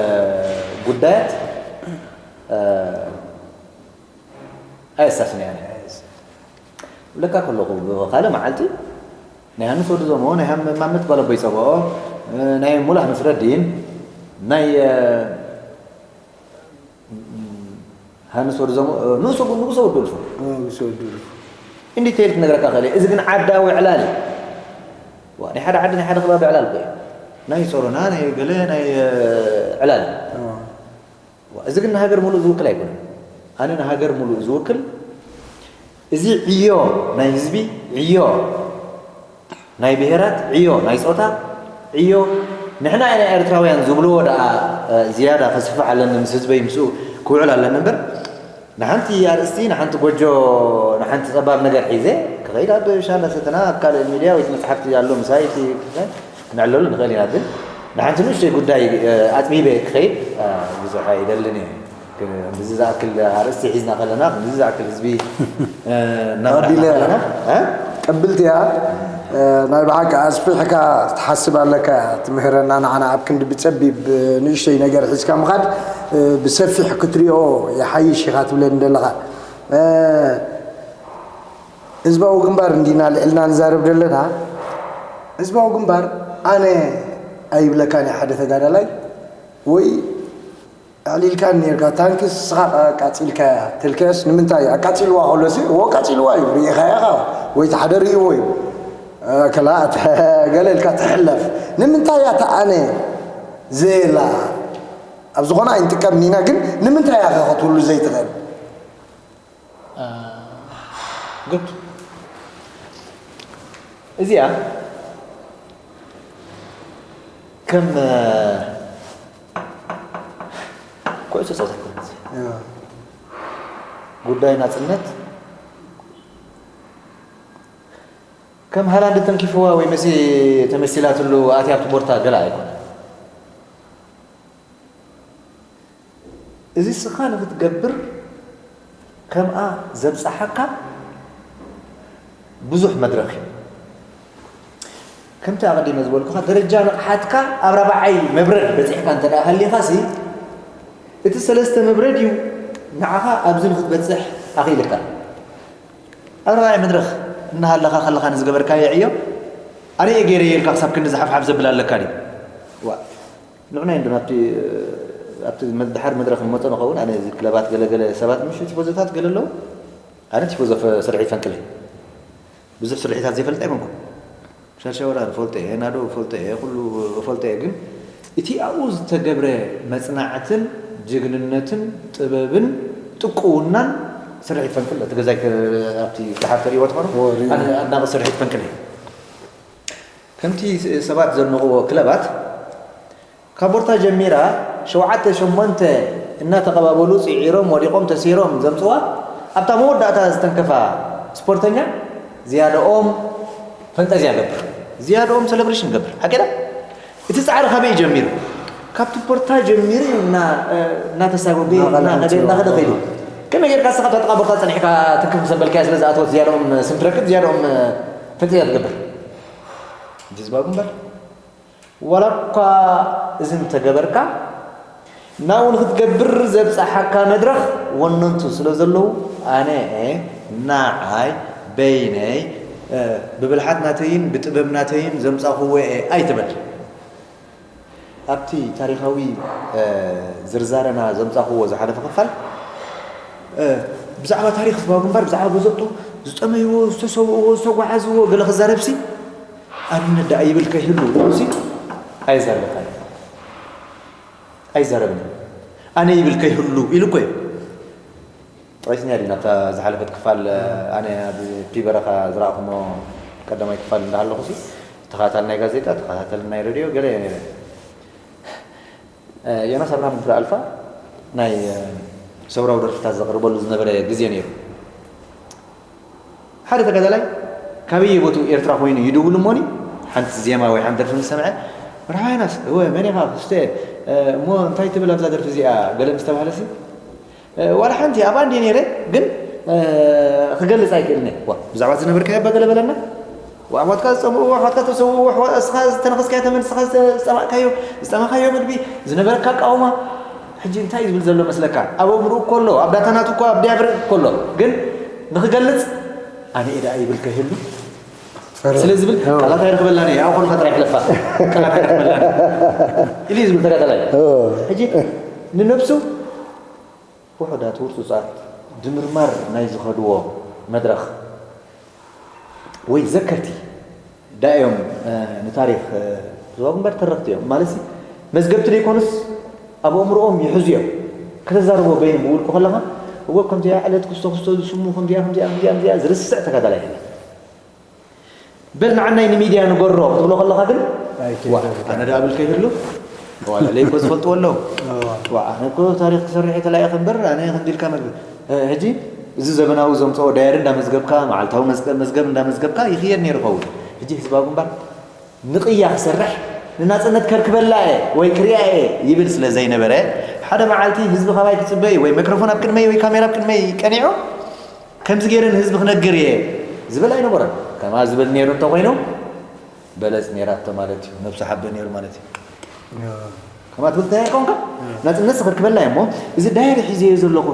ጉዳያት፣ እ፣ ኣየሳስን እየ ኣነ። እብለካ ከለኹ፣ ካልእ መዓልቲ ናይ ሃንስ ወዲ ዘሞ፣ ናይ ሃም-፣ ማመት ጓል ኣቦይ ጸብኦ፣ እ፣ ናይ ሙላ ንስረዲን፣ ናይ፣ እ፣ ሃንስ ወዲ ዘሞ፣ እ፣ ንእሱ፣ ንጉሰ ወዲ እልፎ። እ፣ ንጉሰ ወዲ እልፎ። ኢን ዲቴይል ክነግረካ ክእል እየ። እዚ ግን ዓዳዊ ዕላል እዩ። ዋ፣ ናይ ሓደ ዓዲ፣ ናይ ሓደ ከባቢ ዕላል እኮ እዩ። ናይ ጾሮና፣ ናይ ገለ፣ ናይ፣ እ፣ ዕላል እዩ። እ። ዋ፣ እዚ ግን ንሃገር ሙሉእ ዝውክል ኣይኮነን። ኣነ ንሃገር ሙሉእ ዝውክል፣ እዚ ዕዮ ናይ ህዝቢ፣ ዕዮ ናይ ብሄራት፣ ዕዮ ናይ ጾታ፣ ዕዮ ንሕና ኢና ኤርትራውያን ዝብልዎ ደኣ፣ እ፣ ዝያዳ ከስፍሕ ኣለኒ፣ ምስ ህዝበይ ምስኡ ክውዕል ኣለኒ እምበር፣ ንሓንቲ ኣርእስቲ፣ ንሓንቲ ጎጆ፣ ንሓንቲ ጸባብ ነገር ሒዘ ክኸይድ ኣብ ሻላ ሰተና፣ ኣብ ካልእ ሚድያ ወይ መጽሓፍቲ ኣሎ ምሳይ፣ እቲ ክነዕለሉ ንኽእል ኢና። ግን ንሓንቲ ንእሽተይ ጉዳይ፣ እ፣ ኣጽቢበ ክኸይድ፣ እ፣ ብዙሕ ኣይደልን እየ። ክ-፣ ከምዚ ዝኣክል ኣርእስቲ ሒዝና ከለና፣ ከምዚ ዝኣክል ህዝቢ፣ እ፣ እናመራሕና ተቐቢለ። ከለና፣ እ? ቅብልቲ እያ። እ፣ ናይ ብሓቂ ኣስፊሕካ ትሓስብ ኣለካ፣ ትምህረና ንዓና ኣብ ክንዲ ብጸቢብ፣ እ፣ ንእሽተይ ነገር ሒዝካ ምኻድ፣ እ፣ ብሰፊሕ ክትሪኦ ይሓይሽ ኢኻ ትብለኒ ዘለኻ። እ፣ ህዝባዊ ግንባር እንዲና ልዕልና ንዛረብ ዘለና። ህዝባዊ ግንባር ኣነ ኣይብለካን እየ ሓደ ተጋዳላይ ወይ ኣዕሊልካን ኔርካ፣ ታንክስ ንስኻ ኣቃጺልካያ ትልከስ ንምንታይ? ኣቃጺልዋ ከሎሲ፣ እዎ ኣቃጺልዋ እዩ፣ ርኢኻያ ኢኻ፣ ወይ እቲ ሓደ ርእይዎ እዩ። እ፣ ከላ፣ ገለ ኢልካ ትሕለፍ። ንምንታይ እያ እታ ኣነ ዘየላ? ኣብ ዝኾነ ኣይንጥቀምን ኢና፣ ግን ንምንታይ እያ ከ ክትህሉ ዘይትኽእል? እ፣ ጉድ። እዚኣ ከም፣ እ፣ ኩዕሶ ጸወታ ኣይኮነን። እዚኣ እያ። ጉዳይ ናጽነት ከም ሃላንድ ተንኪፍዋ ወይ መሲ ተመሲላትሉ ኣትያ ኣብቲ ቦርታ ገለ ኣይኮነን። እዚ ስኻ ንክትገብር ከምኣ ዘብጽሓካ ብዙሕ መድረኽ እዩ። ከምቲ ኣቐዲመ ዝበልኩኻ፣ ደረጃ ንቕሓትካ ኣብ ራብዓይ መብረድ በጺሕካ እንተ ደኣ ሃሊኻሲ፣ እቲ ሰለስተ መብረድ እዩ ንዓኻ ኣብዚ ንክትበጽሕ ኣኽኢልካ። ኣብ ራብዓይ መድረኽ እናሃለኻ ከለኻ ንዝገበርካዮ ዕዮ፣ ኣነ እየ ገይረዮ ኢልካ ክሳብ ክንዲ ዝሓፍሓፍ ዘብል ኣለካ ድዩ? ዋእ። ንዑና እንዶ ናብቲ፣ ኣብቲ መ-፣ ድሓር መድረኽ ንመጾ ንኸውን። ኣነ እዚ ክለባት ገለ ገለ ሰባት፣ ምሽ ቲፎዞታት ገለ ኣለዉ። ኣነ ቲፎዞ ፈ-፣ ስርሒት ፈንቅል እየ። ብዙሕ ስርሒታት ዘይፈልጥ ኣይኮንኩን። ሻሻወራ እፈልጦ እየ፣ ናዶ እፈልጦ እየ፣ ኩሉ እፈልጦ እየ። ግን እቲ ኣብኡ ዝተገብረ መጽናዕትን ጅግንነትን ጥበብን ጥቁውናን ስርሒት ፈንቅል፣ እቲ ገዛይ ከ-፣ ኣብቲ ድሓር ተርእይዎ ትኾኑ፣ ኦ፣ ሪኢና። ኣነ ኣድናቒ ስርሒት ፈንቅል እየ። ከምቲ ስ-፣ ሰባት ዘድንቕዎ ክለባት፣ ካብ ቦርታ ጀሚራ ሸውዓተ ሸሞንተ እናተቐባበሉ፣ ጽዒሮም፣ ወዲቖም፣ ተሲሮም ዘምጽዋ፣ ኣብታ መወዳእታ ዝተንከፋ ስፖርተኛ ዝያዳኦም ፈንጠዝያ ገብር፣ ዝያዳኦም ሰለብሬሽን ገብር። ሓቂ ዶ? እቲ ጻዕሪ ካበይ እዩ ጀሚሩ? ካብቲ ቦርታ ጀሚሩ እዩ እና-፣ እናተሳጎገ፣ እናቐለ እናኸደ፣ ኣምጺኡ። እናኸደ ከይዱ። ከመይ ጌርካ ንስኻ ኣብታ ጥቓ ቦርታ ጸኒሕካ ትንክፍ ምስ ኣበልካያ ስለ ዝኣተወት ዝያዳኦም ስም ትረክብ፣ ዝያዳኦም ፈንጠዝያ ትገብር? ህዝባዊ ግንባር። ዋላ እኳ እዚ እንተገበርካ፣ ናብኡ ንክትገብር ዘብጽሓካ መድረኽ ወነንቱ ስለ ዘለዉ፣ ኣነ ንዓይ በይነይ፣ እ፣ ብብልሓት ናተይን ብጥበብ ናተይን ዘምጻእክዎ እየ ኣይትበል። ኣብቲ ታሪኻዊ፣ እ፣ ዝርዛረና ዘምጻእክዎ ዝሓለፈ ክፋል፣ እ፣ ብዛዕባ ታሪኽ ህዝባዊ ግንባር፣ ብዛዕባ ገዘእቱ፣ ዝጠመይዎ፣ ዝተሰውእዎ፣ ዝተጓዓዝዎ ገለ ክዛረብሲ፣ ኣብነት ደኣ ይብል ከይህሉ ኢሉሲ ኣይዛረበካን። ኣይዛረብን። ኣነ ይብል ከይህሉ ኢሉ እኮ እዩ። ጠቒስናያ ዲና ኣብታ ዝሓለፈት ክፋል፣ ኣነ ኣብ ፒ በረኻ ዝረኣኹሞ ቀዳማይ ክፋል እንዳሃለኹሲ፣ ተኸታታሊ ናይ ጋዜጣ፣ ተኸታታሊ ናይ ሬድዮ ገለ እየ ነይረ። እ፣ ዮናስ ኣብርሃም እንተ ኣልፋ ናይ፣ እ፣ ሰውራዊ ደርፍታት ዘቕርበሉ ዝነበረ ግዜ ነይሩ። ሓደ ተጋዳላይ ካበየ ቦትኡ ኤርትራ ኮይኑ ይድውል እሞኒ፣ ሓንቲ ዜማ ወይ ሓንቲ ደርፊ ምስ ሰምዐ፣ "መርሓባ ዮናስ፣ እወ፣ መን ኢኻ? ክስተ፣ እ፣ እሞ እንታይ ትብል ኣብዛ ደርፊ እዚኣ?" ገለ ምስ ተባህለሲ፣ እ፣ ዋላ ሓንቲ ኣብኣ እንድየ ነይረ፣ ግን፣ እ፣ ክገልጽ ኣይክእልን እየ። ዋ፣ ብዛዕባ ዝነበርካዮ እባ ገለ በለና። ኣሕዋትካ ዝጸምእዎ፣ ኣሕዋትካ ዝተሰውእዎ፣ ኣሕዋ-፣ እስኻ ዝተነኸስካዮ ተመን፣ እስኻ ዝጸማእካዮ፣ ዝጸማኻዮ መግቢ፣ ዝነበረካ ኣቃውማ፣ ሕጂ እንታይ እዩ ዝብል ዘሎ መስለካ? ኣብ ኣእምሮኡ እኮ ኣሎ፣ ኣብ ዳታ ናቱ እኮ ኣብ ዲያብር እኮ ኣሎ። ግን ንኽገልጽ ኣነ እየ ደኣ ይብል ከይህሉ፣ ስለ ዝብል ቃላት ኣይረኽበላን እየ፣ ኣብኡ ከለኻ ጥራይ ይሕለፋ፣ ቃላት ኣይረኽበላን እየ ኢሉ እዩ ዝብል ተጋዳላይ። ሕጂ ንነብሱ ውሑዳት ውርጹጻት ድምርማር ናይ ዝኸድዎ መድረኽ ወይ ዘከርቲ ዳ እዮም ንታሪኽ ዝህቦ እምበር ተረኽቲ እዮም። ማለት መዝገብቲ ዘይኮኑስ ኣብ ኣእምሮኦም ይሕዙ እዮም። ከተዛርቦ በይኑ ብውልቁ ከለኻ እወ ከምዚኣ ዕለት ክስቶ ክስቶ ዝስሙ ከምዚኣ ከምዚኣ ከምዚኣ ከምዚኣ ዝርስዕ ተጋዳላይ የለን። በል ንዓናይ ንሚድያ ንገሮ ክትብሎ ከለኻ ግን ኣይክእልን። ዋ ኣነ ዳ ብል ከይህሉ ዋ ልዕለይ እኮ ዝፈልጥዎ ኣለዉ። ዋ ኣነ እኮ ታሪኽ ክሰርሕ እየ ተላኢኸ እምበር ኣነ ከምዚ ኢልካ መግቢ ሕጂ እዚ ዘበናዊ ዘምፅኦ ዳየሪ እንዳመዝገብካ መዓልታዊ መዝገብ እንዳመዝገብካ ይኽየድ ነይሩ ኸውን። ሕጂ ህዝባዊ ግንባር ንቕያ ክሰርሕ ንናፅነት ከርክበላ እየ ወይ ክሪኣ እየ ይብል ስለ ዘይነበረ ሓደ መዓልቲ ህዝቢ ካባይ ክፅበ እዩ ወይ መክሮፎን ኣብ ቅድመይ ወይ ካሜራ ኣብ ቅድመይ ቀኒዑ ከምዚ ገይረ ንህዝቢ ክነግር እየ ዝብል ኣይነበረን። ከምኣ ዝብል ነይሩ እንተኾይኑ በለፅ ነይራቶ ማለት እዩ፣ ነብሱ ሓበ ነይሩ ማለት እዩ። ከምኣ ትብል እንታይ ኣይኮንካ ናፅነት ክርክበላ እየ እሞ እዚ ዳይሪ ሒዘዮ ዘለኹ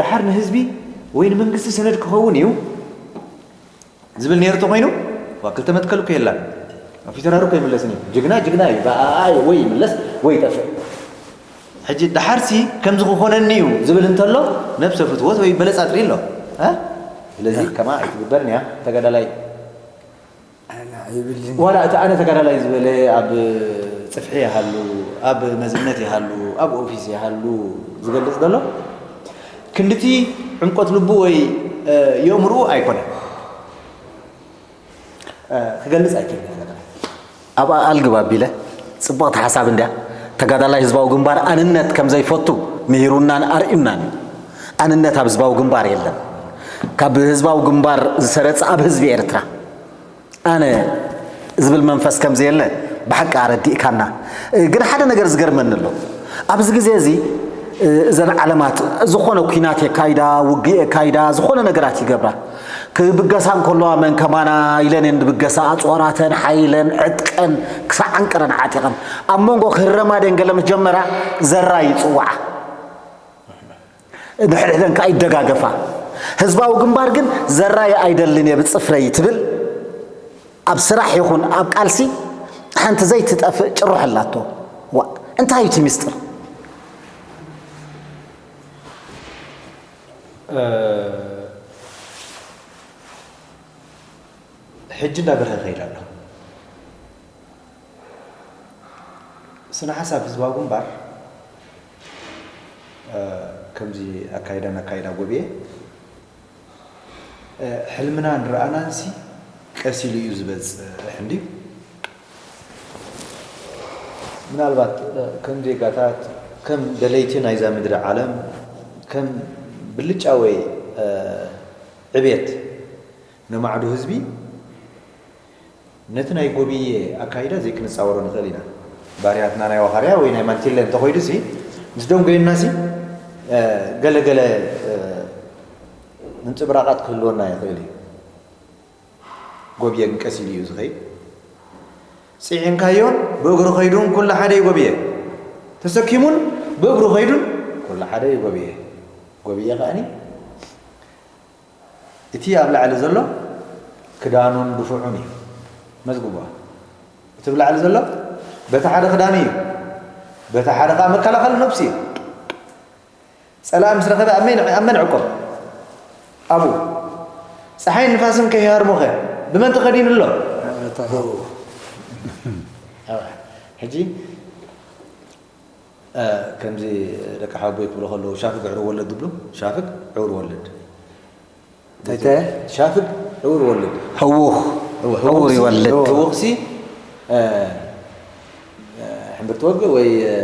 ድሓር ንህዝቢ ወይ ንመንግስቲ ሰነድ ክኸውን እዩ ዝብል ነይሩ እንተኾይኑ ዋ ክልተ መትከል እኮ የላን። ኣብ ፊተራሩ እኮ ይምለስን እዩ። ጅግና ጅግና እዩ። ብኣኣ ወይ ይምለስ ወይ ይጠፍእ። ሕጂ ደሓርሲ ከምዚ ክኾነኒ እዩ ዝብል እንተሎ ነብሰ ፍትወት ወይ በለጻ ጥሪ ኣሎ። እ? ስለዚ ከማ ኣይትግበርን እያ ተጋዳላይ። ኣነ ኣይብልን። ዋላ እቲ ኣነ ተጋዳላይ ዝበለ ኣብ ጽፍሒ ይሃሉ፣ ኣብ መዝነት ይሃሉ፣ ኣብ ኦፊስ ይሃሉ ዝገልጽ ዘሎ ክንድቲ ዕምቆት ልቡ ወይ የእምርኡ ኣይኮነን። ክገልጽ ኣይክእልን እየ። ኣብ ኣልግብ ኣቢለ ጽብቕቲ ሓሳብ እንድያ። ተጋዳላይ ህዝባዊ ግንባር ኣንነት ከም ዘይፈቱ ምሂሩናን ኣርእዩናን እዩ። ኣንነት ኣብ ህዝባዊ ግንባር የለን። ካብ ህዝባዊ ግንባር ዝሰረጸ ኣብ ህዝቢ ኤርትራ ኣነ ዝብል መንፈስ ከም ዘየለ ብሓቂ ኣረዲእካና። ግን ሓደ ነገር ዝገርመኒ ኣሎ። ኣብዚ ግዜ እዚ እዘን ዓለማት ዝኾነ ኲናት የካይዳ፣ ውግእ የካይዳ፣ ዝኾነ ነገራት ይገብራ። ክብገሳ እንከለዋ መን ከማና ኢለን እየን ዝብገሳ፣ ኣጽዋራተን፣ ሓይለን፣ ዕጥቀን ክሳዕ ዓንቀረን ዓጢቐን። ኣብ መንጎ ክህረማ ደን ገለ ምስ ጀመራ ዘራ ይጽውዓ። ንሕድሕደን ከኣ ይደጋገፋ። ህዝባዊ ግንባር ግን ዘራይ ኣይደልን እየ ብጽፍረይ ትብል። ኣብ ስራሕ ይኹን ኣብ ቃልሲ ሓንቲ ዘይትጠፍእ ጭርሖ ኣላቶ። ዋ፣ እንታይ እዩ እቲ ሚስጥር? እ፣ ሕጂ እንዳበርሀ ይኸይድ ኣሎ። ስነ ሓሳብ ህዝባዊ ግንባር፣ እ፣ ከምዚ ኣካይዳን ኣካይዳ ጎብየ፣ እ፣ ሕልምና ንረኣናንሲ ቀስ ኢሉ እዩ ዝበጽሕ እንድዩ። ምናልባት፣ እ፣ ከም ዜጋታት፣ ከም ደለይቲ ናይዛ ምድሪ ዓለም፣ ከም ብልጫ ወይ፣ እ፣ ዕብየት ነማዕዱ ህዝቢ፣ ነቲ ናይ ጎብየ ኣካይዳ ዘይክንጻወሮ ንኽእል ኢና። ባርያትና ናይ ዋኻርያ ወይ ናይ ማንቲለ እንተኾይዱሲ፣ ምስ ደንጎየናሲ፣ እ፣ ገለ ገለ፣ እ፣ ምንጽብራቓት ክህልወና ይኽእል እዩ። ጎብየ ግን ቀስ ኢሉ እዩ ዝኸይድ። ጽዒንካዮን ብእግሩ ኸይዱን ኩሉ ሓደ እዩ ጎብየ። ተሰኪሙን ብእግሩ ኸይዱን ኩሉ ሓደ እዩ ጎብየ። ጎብየ ከኣኒ እቲ ኣብ ላዕሊ ዘሎ ክዳኑን ድፉዑን እዩ። መዝግቦ። እቲ ብላዕሊ ዘሎ በቲ ሓደ ክዳኑ እዩ። በቲ ሓደ ኸኣ መከላኸሊ ነብሲ እዩ። ጸላኢ ምስ ረኸበ ኣብ መን፣ ኣብ መን ዕቆብ? ኣብኡ። ጸሓይን ንፋስን ከይሃርሞኸ ብመን ተኸዲኑ ኣሎ? ኣብኡ። ሕጂ፣ እ፣ ከምዚ ደቂ ሓቦይ ክብሉ ከለዉ፣ ሻፍግ ዕሩብ ወለድ ዝብሉ፣ ሻፍግ ዕውር ወለድ። እንታይ? ሻፍግ ዕውር ወለድ። ህዉኽ። እወ፣ ዕውር ህዉኽሲ፣ ይወልድ። ህዉኽሲ፣ እ፣ እ፣ ሕምብርቲ ወግእ ወይ፣ እ፣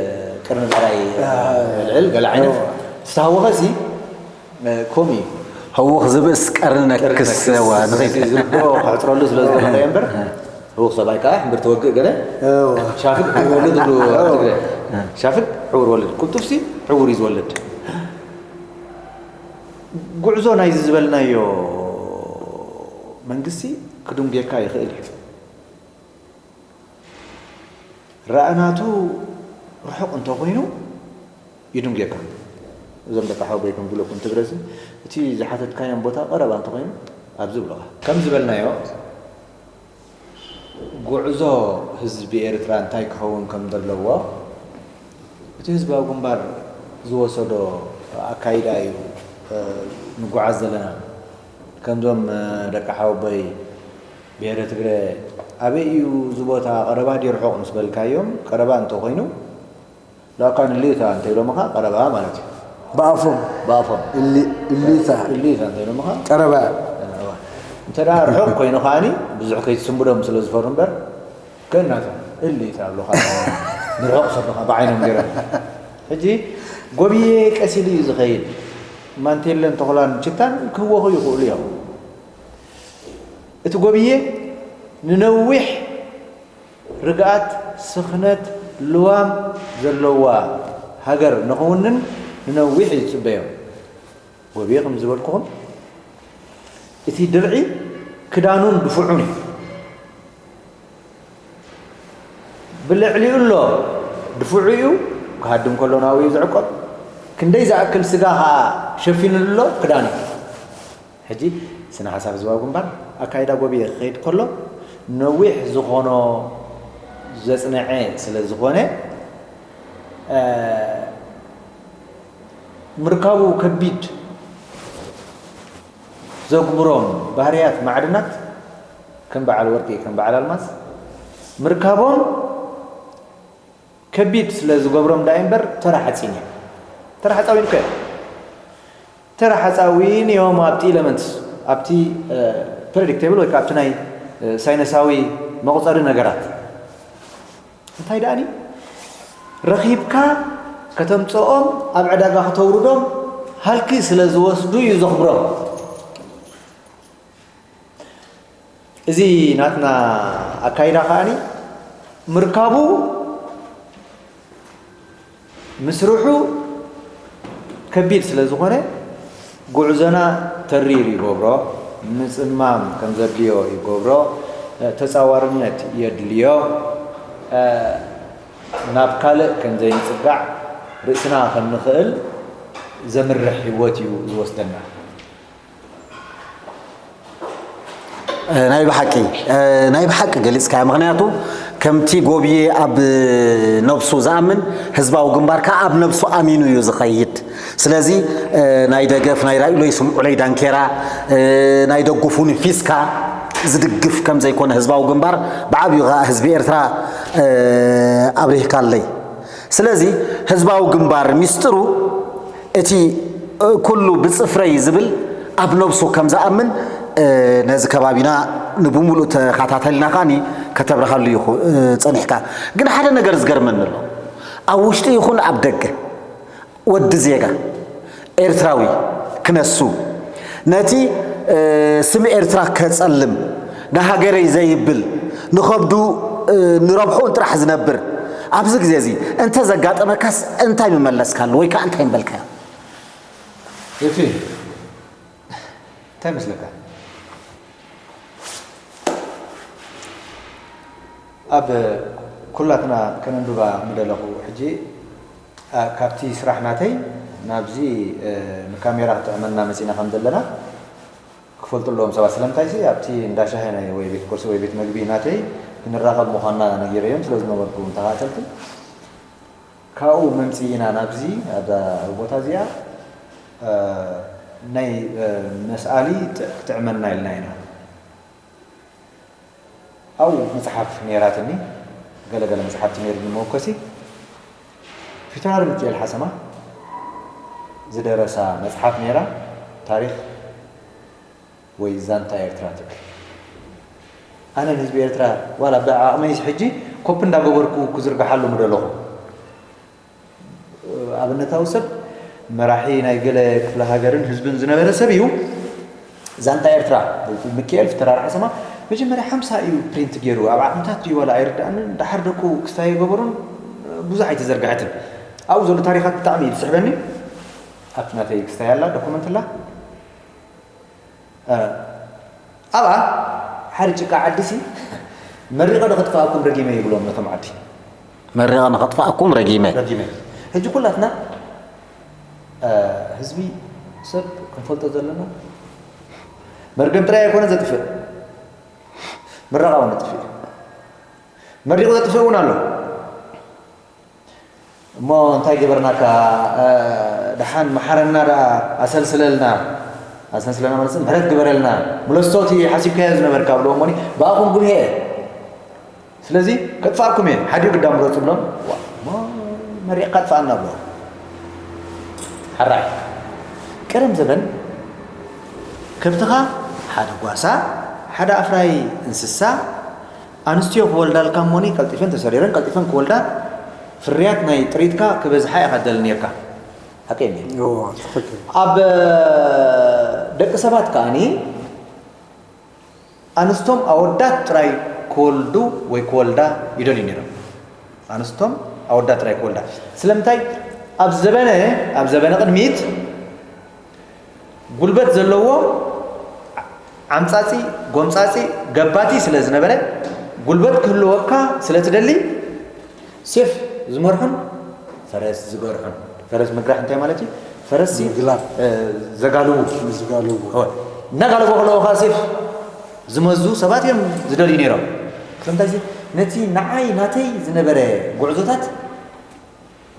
ቅርኒ ብዕራይ፣ እ፣ ኣዎ። ልዕል ገለ ዓይነት። እወ። ዝተሃወኸሲ፣ እ፣ ከምኡ እዩ። ህዉኽ ዝብእስ ቀርኒ ቀርኒ ነክስ፣ ነክስ፣ እወ፣ ንኸይድ። ስለዚ ዝርድኦ ክሕጽረሉ ስለ ዝደለኹ እየ እምበር፣ እ። ህዉኽ ሰብኣይ ከኣ ሕምብርቲ ወግእ ገለ፣ እወ። ሻፍግ ዕውር ወለድ ዝብሉ እወ። ትግረ። እ። ሻፍግ ዕውር ወለድ። ቅልጡፍሲ ዕውር እዩ ዝወልድ። ጉዕዞ ናይዚ ዝበልናዮ መንግስቲ ክድንጉየካ ይኽእል እዩ። ረኣናቱ ርሑቕ እንተኾይኑ ይድንጉየካ። እዞም ደቂ ሓወቦይ ከም ዝብለኩም ትግረሲ፣ እቲ ዝሓተትካዮም ቦታ ቀረባ እንተኾይኑ ኣብዚ ይብሉኻ። ከም ዝበልናዮ ጉዕዞ ህዝቢ ኤርትራ እንታይ ክኸውን ከም ዘለዎ እቲ ህዝባዊ ግንባር ዝወሰዶ ኣካይዳ እዩ ንጓዓዝ ዘለና። ከምዞም ደቂ ሓወቦይ ብሄረ ትግረ ኣበይ እዩ እዚ ቦታ ቀረባ ድዩ ርሑቕ ምስ በልካዮም ቀረባ እንተኾይኑ ላካ ንሊታ እንተኢሎምኻ ቀረባ ማለት እዩ። ብኣፎም ብኣፎም እሊ- እሊታ እሊታ እንተኢሎምኻ ቀረባ እዋ። እንተ ደኣ ርሑቕ ኮይኑ ከዓኒ ብዙሕ ከይትስንብዶም ስለ ዝፈሩ እምበር ከእናቶም እሊታ ኣብሉኻ ንርሑቕ ሰብኻ ብዓይኖም ገይሮም ሕጂ ጎብየ ቀስ ኢሉ እዩ ዝኸይድ ማንቴለን ተኹላን ችታን ክህወኹ ይኽእሉ እዮም እቲ ጎብየ ንነዊሕ ርግኣት ስኽነት ልዋም ዘለዋ ሃገር ንኽውንን ንነዊሕ እዩ ዝፅበዮ። ጎብየ ከም ዝበልኩኹም እቲ ድርዒ ክዳኑን ድፉዑን እዩ። ብልዕሊኡ ኣሎ ድፉዑ እዩ ክሃድም ከሎ ናብኡ እዩ ዝዕቆብ። ክንደይ ዝኣክል ስጋ ከዓ ሸፊኑሉ ኣሎ ክዳኑ እዩ። ሕጂ ስነ ሓሳብ ህዝባዊ ግንባር ኣካይዳ ጎብየ ክኸይድ ከሎ ነዊሕ ዝኾኖ ዘፅነዐ ስለ ዝኾነ ምርካቡ ከቢድ ዘግብሮም ባህርያት ማዕድናት ከም በዓል ወርቂ ከም በዓል ኣልማዝ ምርካቦም ከቢድ ስለ ዝገብሮም ዳኣ እምበር ተራ ሓፂን እዮም። ተራ ሓፃዊን እኮ እዮም። ተራ ሓፃዊን እዮም ኣብቲ ኢለመንትስ ኣብቲ ፐሪዮዲክ ቴብል ወይ ከዓ ኣብቲ ናይ ሳይነሳዊ መቑፀሪ ነገራት እንታይ ደኣኒ ረኺብካ ከተምፅኦም ኣብ ዕዳጋ ክተውርዶም ሃልኪ ስለ ዝወስዱ እዩ ዘኽብሮም። እዚ ናትና ኣካይዳ ከዓኒ ምርካቡ ምስርሑ ከቢድ ስለ ዝኾነ ጉዕዞና ተሪር ይገብሮ፣ ምጽማም ከም ዘድልዮ ይገብሮ፣ ተጻዋርነት የድልዮ፣ ናብ ካልእ ከም ዘይንጽጋዕ ርእስና ከም ንኽእል ዘምርሕ ህይወት እዩ ዝወስደና። ናይ ብሓቂ ናይ ብሓቂ ገሊፅካዮ። ምኽንያቱ ከምቲ ጎብየ ኣብ ነብሱ ዝኣምን ህዝባዊ ግንባር ከዓ ኣብ ነብሱ ኣሚኑ እዩ ዝኸይድ። ስለዚ ናይ ደገፍ ናይ ራእዩለይ ስምዑለይ ዳንኬራ ናይ ደጉፉኒ ፊስካ ዝድግፍ ከም ዘይኮነ ህዝባዊ ግንባር ብዓብዩ ከዓ ህዝቢ ኤርትራ ኣብሪህካለይ። ስለዚ ህዝባዊ ግንባር ሚስጥሩ እቲ ኩሉ ብጽፍረይ ዝብል ኣብ ነብሱ ከም ዝኣምን ነዚ ከባቢና ንብሙሉእ ተኸታተልና ከዓኒ ከተብርሃሉ ኢኹ ጸኒሕካ። ግን ሓደ ነገር ዝገርመኒ ኣሎ። ኣብ ውሽጢ ይኹን ኣብ ደገ ወዲ ዜጋ ኤርትራዊ ክነሱ ነቲ ስም ኤርትራ ከጸልም ንሃገረይ ዘይብል ንኸብዱ ንረብሕኡን ጥራሕ ዝነብር ኣብዚ ግዜ እዚ እንተ ዘጋጠመካስ እንታይ ምመለስካሉ ወይ ከዓ እንታይ ምበልካዮ? እቲ እንታይ መስለካ ኣብ ኩላትና ከነንብባ ምደለኹ ሕጂ ካብቲ ስራሕ ናተይ ናብዚ ንካሜራ ክጥዕመና መፂና ከም ዘለና ክፈልጡ ኣለዎም ሰባት ስለምንታይ ሲ ኣብቲ እንዳ ሻሂ ናይ ወይ ቤት ቁርሲ ወይ ቤት መግቢ ናተይ ክንራኸብ ምዃንና ነጊረዮም ስለ ዝነበርኩ ተኸታተልቲ ካብኡ መምፅኢና ናብዚ ኣብዛ ቦታ እዚኣ ናይ መስኣሊ ክጥዕመና ኢልና ኢና ኣብኡ መፅሓፍ ነይራትኒ ገለገለ መፅሓፍቲ ነይርኒ መወከሲ ፊታውራሪ ሚኪኤል ሓሰማ ዝደረሳ መፅሓፍ ነይራ ታሪክ ወይ ዛንታ ኤርትራ ትብል ኣነ ንህዝቢ ኤርትራ ዋላ ብዓቕመይስ ሕጂ ኮፒ እንዳገበርኩ ክዝርግሓሉ ምደለኹ ኣብነታዊ ሰብ መራሒ ናይ ገለ ክፍለ ሃገርን ህዝብን ዝነበረ ሰብ እዩ ዛንታ ኤርትራ ሚኪኤል ፍተራር ዓሰማ መጀመርያ ሓምሳ እዩ ፕሪንት ገይሩ ኣብ ዓቕምታት ድዩ ዋላ ኣይርዳእንን ደሓር ደቁ ክስታይ ገበሩን ብዙሕ ኣይተዘርግሐትን ኣብኡ ዘሎ ታሪኻት ብጣዕሚ እዩ ዝስሕበኒ ኣብቲ ናተይ ክስታይ ኣላ ዶኩመንት ኣላ ኣብኣ ሓደ ጭቃ ዓዲ ሲ መሪቐ ዶ ከጥፍኣኩም ረጊመ ይብሎም ነቶም ዓዲ መሪቐ ንኸጥፍኣኩም ረጊመ ረጊመ ሕጂ ኩላትና ህዝቢ ሰብ ክንፈልጦ ዘለና መርገም ጥራይ ኣይኮነ ዘጥፍእ ምረቓ እውን ነጥፍእ መሪቑ ዘጥፍእ እውን ኣሎ። እሞ እንታይ ገበርናካ? ደሓን መሓረና ደኣ፣ ኣሰልስለልና። ኣሰልስለና ማለት ምሕረት ግበረልና። ምለሶ እቲ ሓሲብካዮ ዝነበርካ ብልዎ እሞኒ ብኣኹም ጉብሄ እየ። ስለዚ ከጥፋእኩም እየ፣ ሓዲኡ ግዳ ምረፁ ብሎም። ዋ፣ እሞ መሪቕካ ጥፋኣና ብሎ። ሓራይ ቀደም ዘበን ከብትኻ ሓደ ጓሳ፣ ሓደ ኣፍራይ እንስሳ፣ ኣንስትዮ ክወልዳልካ እሞኒ ቀልጢፈን ተሰሪረን ቀልጢፈን ክወልዳ፣ ፍርያት ናይ ጥሪትካ ክበዝሓ ኢኻ ትደሊ ነርካ። ሓቀይ እንድየ? እዎ፣ ትኽክል። ኣብ ደቂ ሰባት ከኣኒ ኣንስቶም ኣወዳት ጥራይ ክወልዱ ወይ ክወልዳ ይደልዩ ነይሮም። ኣንስቶም ኣወዳት ጥራይ ክወልዳ። ስለምንታይ? ኣብ ዘበነ፣ ኣብ ዘበነ ቅድሚት ጉልበት ዘለዎ ዓምጻጺ፣ ጎምጻጺ፣ ገባቲ ስለ ዝነበረ፣ ጉልበት ክህልወካ ስለ ትደሊ፣ ሴፍ ዝመርሑን ፈረስ ዝገርሑን። ፈረስ ምግራሕ እንታይ ማለት እዩ? ፈረስ ሲ-፣ ምግላብ። እ፣ ዘጋልቡ። ዝጋልቡ። ሆ። እናጋለቡ ከለዉ ኸዓ ሴፍ ዝመዙ ሰባት እዮም ዝደልዩ ነይሮም። ስለምንታይ እዚ ነቲ ንዓይ ናተይ ዝነበረ ጉዕዞታት፣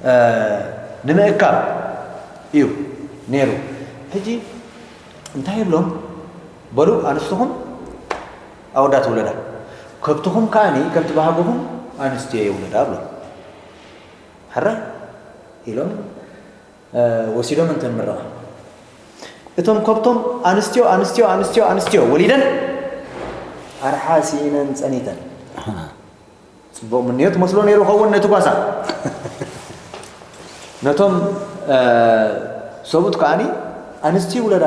እ፣ ንምእካብ እዩ ነይሩ። ሕጂ እንታይ ይብሎም? በሉ ኣንስትኹም ኣወዳት ውለዳ፣ ከብትኹም ከኣኒ ከምቲ ባህግኹም ኣንስትዮ ይውለዳ ብሎም። ሕራይ ኢሎም፣ እ፣ ወሲዶም እንተን ምረቓ። እቶም ከብቶም ኣንስትዮ፣ ኣንስትዮ፣ ኣንስትዮ፣ ኣንስትዮ ወሊደን ኣርሓ ስኢነን ጸኒተን። ጽቡቕ ምንዮት መስሎ ነይሩ ኸውን ነቲ ጓሳ። ነቶም፣ እ፣ ሰብኡት ከኣኒ ኣንስቲ ውለዳ፣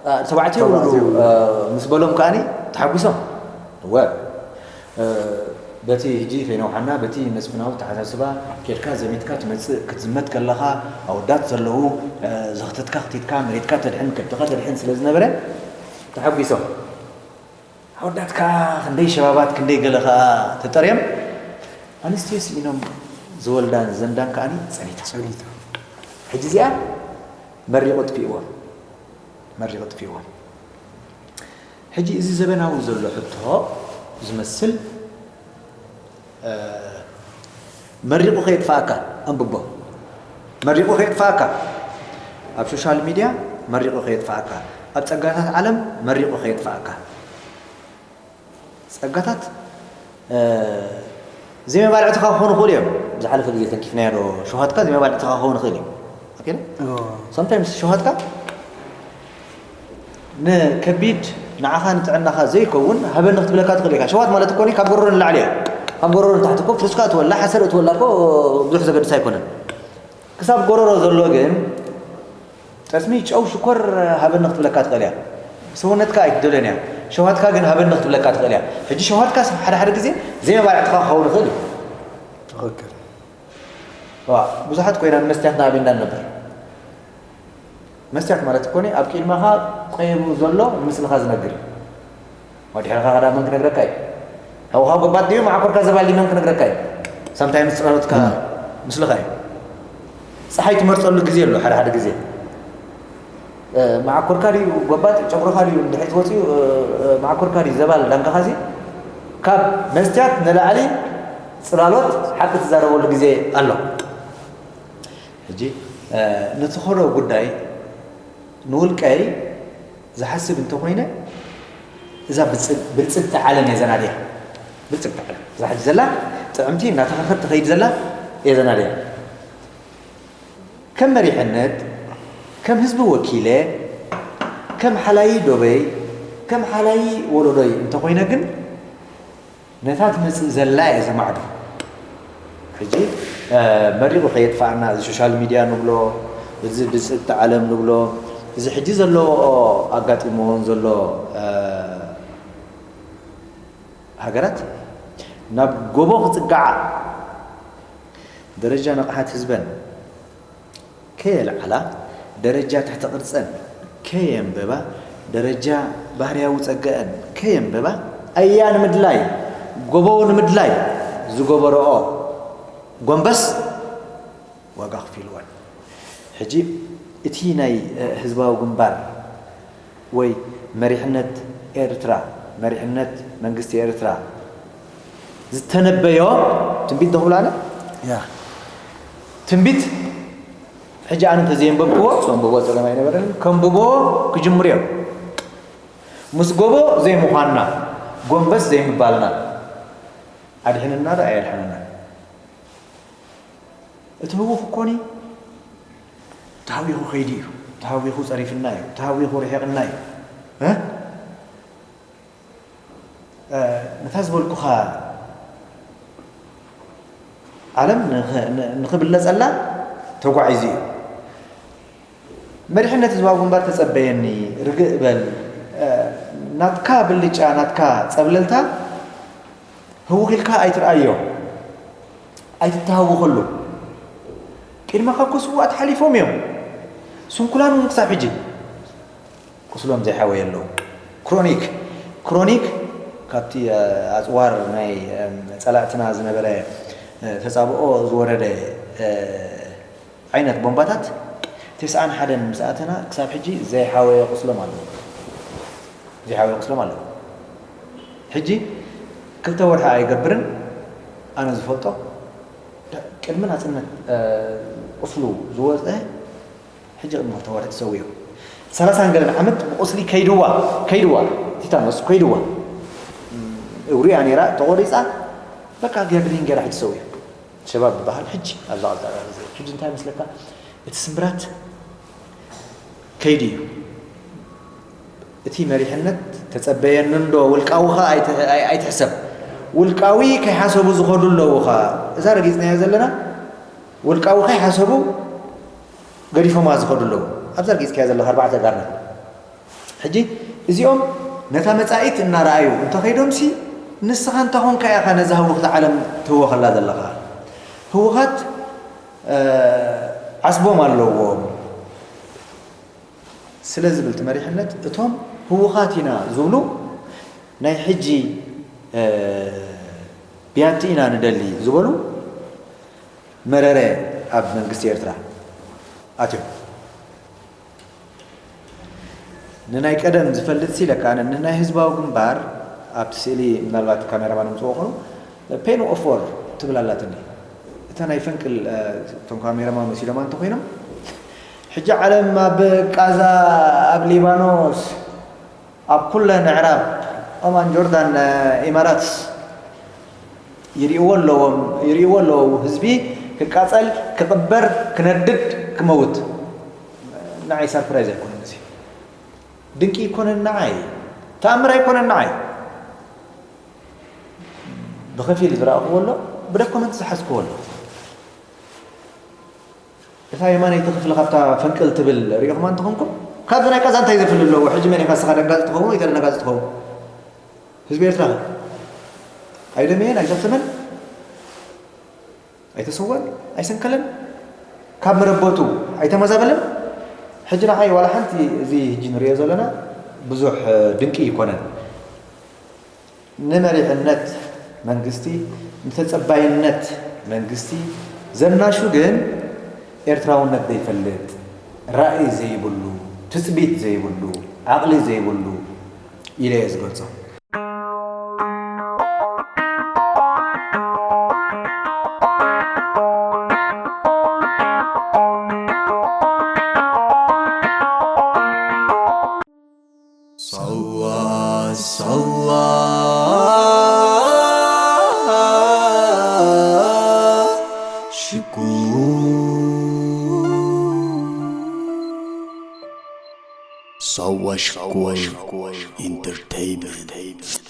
እ፣ ተባዕትዮ ውለዱ፣ ተባዕትዮ ውለዱ። እ፣ ምስ በሎም ከኣኒ ተሓጒሶም። እወ፣ እ፣ በቲ ሕጂ ከይነውሓና፣ በቲ መስፍናዊ ኣተሓሳስባ ኬድካ ዘሚትካ ትመጽእ፣ ክትዝመት ከለኻ ኣወዳት ዘለዉ፣ እ፣ ዘኽተትካ ክቲትካ፣ መሬትካ ተድሕን፣ ከብትኻ ተድሕን ስለ ዝነበረ ተሓጒሶም። ኣወዳት ከኣ ክንደይ ሸባባት፣ ክንደይ ገለ ከኣ ተጠርዮም፣ ኣንስትዮ ስኢኖም ዝወልዳን ዘንዳን ከኣኒ ጸኒታ። ጸኒታ። ሕጂ እዚኣ መሪቑ ጥፊእዎም። መሪቑ ጥፊእዎም። ሕጂ እዚ ዘበናዊ ዘሎ ሕቶ ዝመስል፣ እ፣ መሪቑ ከየጥፍኣካ፣ ኣንብቦ። መሪቑ ከየጥፍኣካ፣ ኣብ ሶሻል ሚድያ መሪቑ ከየጥፍኣካ፣ ኣብ ጸጋታት ዓለም መሪቑ ከየጥፍኣካ። ጸጋታት፣ እ፣ ዘይመባልዕትኻ ክኾኑ ይኽእሉ እዮም። ዝሓለፈ ግዜ ተንኪፍናዮ ዶ ሸውሃትካ ዘይመባልዕትኻ ክኸውን ይኽእል እዩ። ኦኬ? እዎ። Sometimes ሸውሃትካ ንከቢድ ንዓኻ ንጥዕናኻ ዘይከውን ሃበኒ ክትብለካ ትኽእል ኢኻ። ሸውሃት ማለት እኮ ካብ ጎረሮ ንላዕሊ እያ። ካብ ጎረሮ ንታሕቲ እኮ ፍርስካ እትወላ፣ ሓሰር እትወላ እኮ ብዙሕ ዘገድስ ኣይኮነን። ክሳብ ጎረሮ ዘሎ ግን ጠስሚ፣ ጨው፣ ሽኮር ሃበኒ ክትብለካ ትኽእል እያ። ሰውነትካ ኣይትደልዮን እያ። ሸውሃትካ ግን ሃበኒ ክትብለካ ትኽእል እያ። ሕጂ ሸውሃትካ ሓደ ሓደ ግዜ ዘይመባልዕትኻ ክኸውን ይኽእል እዩ። ትኽክል። ዋ፣ ብዙሓት ኮይና ንመስትያትና ኣቢልና ንነብር። መስትያት ማለት እኮ ኣብ ቅድመኻ ጠይቡ ዘሎ ንምስልኻ ዝነግር እዩ። ወዲሕኻ ከዳ መን ክነግረካ እዩ? ሓውኻ ጎባጥ ድዩ መዓኮርካ ዘባል ድዩ መን ክነግረካ እዩ? ሳምታይምስ ጽላሎትካ ምስልኻ እዩ። ጸሓይ ትመርጸሉ ግዜ ኣሎ። ሓደ ሓደ ግዜ፣ እ፣ መዓኮርካ ድዩ ጎባጥ፣ ጨጉርኻ ድዩ እንድሕር ትወጽዩ፣ እ፣ እ፣ መዓኮርካ ድዩ ዘባል ዳንጋኻ እዚ ካብ መስትያት ንላዕሊ ጽላሎት ሓቂ ትዛረበሉ ግዜ ኣሎ። ሕጂ፣ እ፣ ነቲ ኸዶ ጉዳይ ንውልቀይ ዝሓስብ እንተኾይነ፣ እዛ ብልጽ-፣ ብልጽግቲ ዓለም እየ ዘናድያ። ብልጽግቲ ዓለም። እዛ ሕጂ ዘላ ጥዕምቲ እናተኸኸት ትኸይድ ዘላ እየ ዘናድያ። ከም መሪሕነት፣ ከም ህዝቢ ወኪለ፣ ከም ሓላዪ ዶበይ፣ ከም ሓላዪ ወለዶይ እንተኾይነ ግን፣ ነታ ትመጽእ ዘላ እየ ዘማዕዱ። ሕጂ፣ እ፣ መሪቑ ከየጥፍኣና፣ እዚ ሶሻል ሚድያ ንብሎ፣ እዚ ብጽግቲ ዓለም ንብሎ፣ እዚ ሕጂ ዘሎ ኣጋጢምዎን ዘሎ፣ እ፣ ሃገራት ናብ ጎቦ ክጽግዓ፣ ደረጃ ንቕሓት ህዝበን ከየልዓላ፣ ደረጃ ትሕተ ቅርጸን ከየንበባ፣ ደረጃ ባህርያዊ ጸገአን ከየንበባ፣ ኣያ ንምድላይ፣ ጎቦ ንምድላይ ዝገበረኦ ጎንበስ ዋጋ ከፊልወን። ሕጂ እቲ ናይ፣ እ፣ ህዝባዊ ግንባር ወይ መሪሕነት ኤርትራ፣ መሪሕነት መንግስቲ ኤርትራ ዝተነበዮ ትንቢት ዶ ክብላ ኣነ? ያ። ትንቢት ሕጂ ኣነ እንተዘየንበብክዎ፣ ክሰንብቦ ጸገም ኣይነበረንን። ከንብቦ ክጅምር እዮም። ምስ ጎቦ ዘይምዃንና፣ ጎንበስ ዘይምባልና፣ ኣድሕንና ዶ ኣየድሐነና? እቲ ህውኽ እኮኒ ተሃዊኹ ከይዱ እዩ። ተሃዊኹ ጸሪፍና እዩ። ተሃዊኹ ርሒቕና እዩ። እ? እ፣ ነታ ዝበልኩኻ ዓለም ንኽ-፣ ን-፣ ንኽብለጸላ ተጓዒዙ እዩ። መሪሕነት ህዝባዊ ግንባር ተጸበየኒ፣ ርግእ በል፣ እ፣ ናትካ ብልጫ፣ ናትካ ጸብለልታ ህውኽ ኢልካ ኣይትርኣዮ፣ ኣይትተሃወኸሉ። ቅድመኻ እኮ ስዉኣት ሓሊፎም እዮም። ስንኩላን እውን ክሳብ ሕጂ ቁስሎም ዘይሓወየ ኣለዉ። ክሮኒክ፣ ክሮኒክ ካብቲ፣ እ፣ ኣጽዋር ናይ፣ እም፣ ጸላእትና ዝነበረ፣ እ፣ ተጻብኦ ዝወረደ፣ እ፣ ዓይነት ቦምባታት ተስዓን ሓደን ምስ ኣተና ክሳብ ሕጂ ዘይሓወየ ቁስሎም ኣለዉ። ዘይሓወየ ቁስሎም ኣለዉ። ሕጂ ክልተ ወርሒ ኣይገብርን፣ ኣነ ዝፈልጦ፣ ዳ-፣ ቅድሚ ናጽነት፣ እ፣ ቁስሉ ዝወጸ፣ ሕጂ ቅድሚ ክልተ ወርሒ ተሰዊኡ። ሰላሳን ገለን ዓመት ብቁስሊ ከይድዋ፣ ከይድዋ፣ ቲታኖስ ከይድዋ። እግሩ እያ ነይራ ተቖሪጻ፣ በቃ ገርግሪን ገይራ ሕጂ ተሰዊኡ። ሸባብ ዝበሃል ሕጂ ኣብዛ ቀጻሊ ግዜ። ሕጂ እንታይ ይመስለካ? እቲ ስምብራት ከይዱ እዩ። እቲ መሪሕነት ተጸበየኒ እንዶ ውልቃዊ ኸ ኣይት-፣ ኣይ-፣ ኣይትሕሰብ። ውልቃዊ ከይሓሰቡ ዝኸዱ ኣለዉ ኸ። እዛ ረጊጽናዮ ዘለና ውልቃዊ ከይሓሰቡ ገዲፎማ ዝኸዱ ኣለዉ። ኣብዛ ረጊጽካዮ ዘለኻ ኣርባዕተ ጋርነት። ሕጂ እዚኦም ነታ መጻኢት እናረኣዩ እንተኸይዶምሲ፣ ንስኻ እንታይ ኮንካ ኢኻ ነዛ ህውኽቲ ዓለም ትህወኸላ ዘለኻ? ህውኻት፣ እ፣ ዓስቦም ኣለዎም። ስለ ዝብል እቲ መሪሕነት፣ እቶም ህውኻት ኢና ዝብሉ፣ ናይ ሕጂ፣ እ፣ ብያቲ ኢና ንደሊ ዝበሉ መረረ ኣብ መንግስቲ ኤርትራ ኣትዮም። ንናይ ቀደም ዝፈልጥ ሲ ኢለካ፣ ኣነ ንናይ ህዝባዊ ግንባር ኣብቲ ስእሊ ምናልባት ካሜራማን ምጽዎ ኾኑ፣ ፔን ኦፍ ዎር ትብል ኣላትኒ። እታ ናይ ፈንቅል፣ እ፣ እቶም ካሜራማን ወሲዶማ እንተኾይኖም፣ ሕጂ ዓለም ኣብ ቃዛ፣ ኣብ ሊባኖስ፣ ኣብ ኩለን ኣዕራብ፣ ኦማን፣ ጆርዳን፣ ኢማራት ይርእይዎ ኣለዎም፣ ይርእይዎ ኣለዉ። ህዝቢ ክቃጸል፣ ክቕበር፣ ክነድድ፣ ክመውት። ንዓይ ሰርፕራይዝ ኣይኮነን እዚ። ድንቂ ኣይኮነን ንዓይ። ተኣምር ኣይኮነን ንዓይ። ብኸፊል ዝረኣኽዎ ኣሎ፣ ብደኮመንት ዝሓዝክዎ ኣሎ። እታ የማነይቲ ክፍሊ ካብታ ፈንቅል ትብል ሪኢኹማ እንተኾንኩም፣ ካብዚ ናይ ቀዛ እንታይ ዘፍሊ ኣለዎ? ሕጂ መን ኢኻ ንስኻ ደንጋጺ ትኸውን ወይ ተደናጋጺ ትኸውን? ህዝቢ ኤርትራ ከ ኣይደመየን፣ ኣይዘኽተመን፣ ኣይተሰወን፣ ኣይሰንከለን፣ ካብ መረበቱ ኣይተመዛበለን። ሕጂ ንዓይ ዋላ ሓንቲ እዚ ሕጂ ንሪኦ ዘለና ብዙሕ ድንቂ ኣይኮነን። ንመሪሕነት መንግስቲ፣ ንተጸባይነት መንግስቲ ዘናሹ ግን ኤርትራውነት ዘይፈልጥ፣ ራእይ ዘይብሉ፣ ትጽቢት ዘይብሉ፣ ዓቕሊ ዘይብሉ ኢለ እየ ዝገልጾ። ሳዋ ሳዋ ሽኮር። ሳዋ ሽኮር ኢንተርቴይንመንት።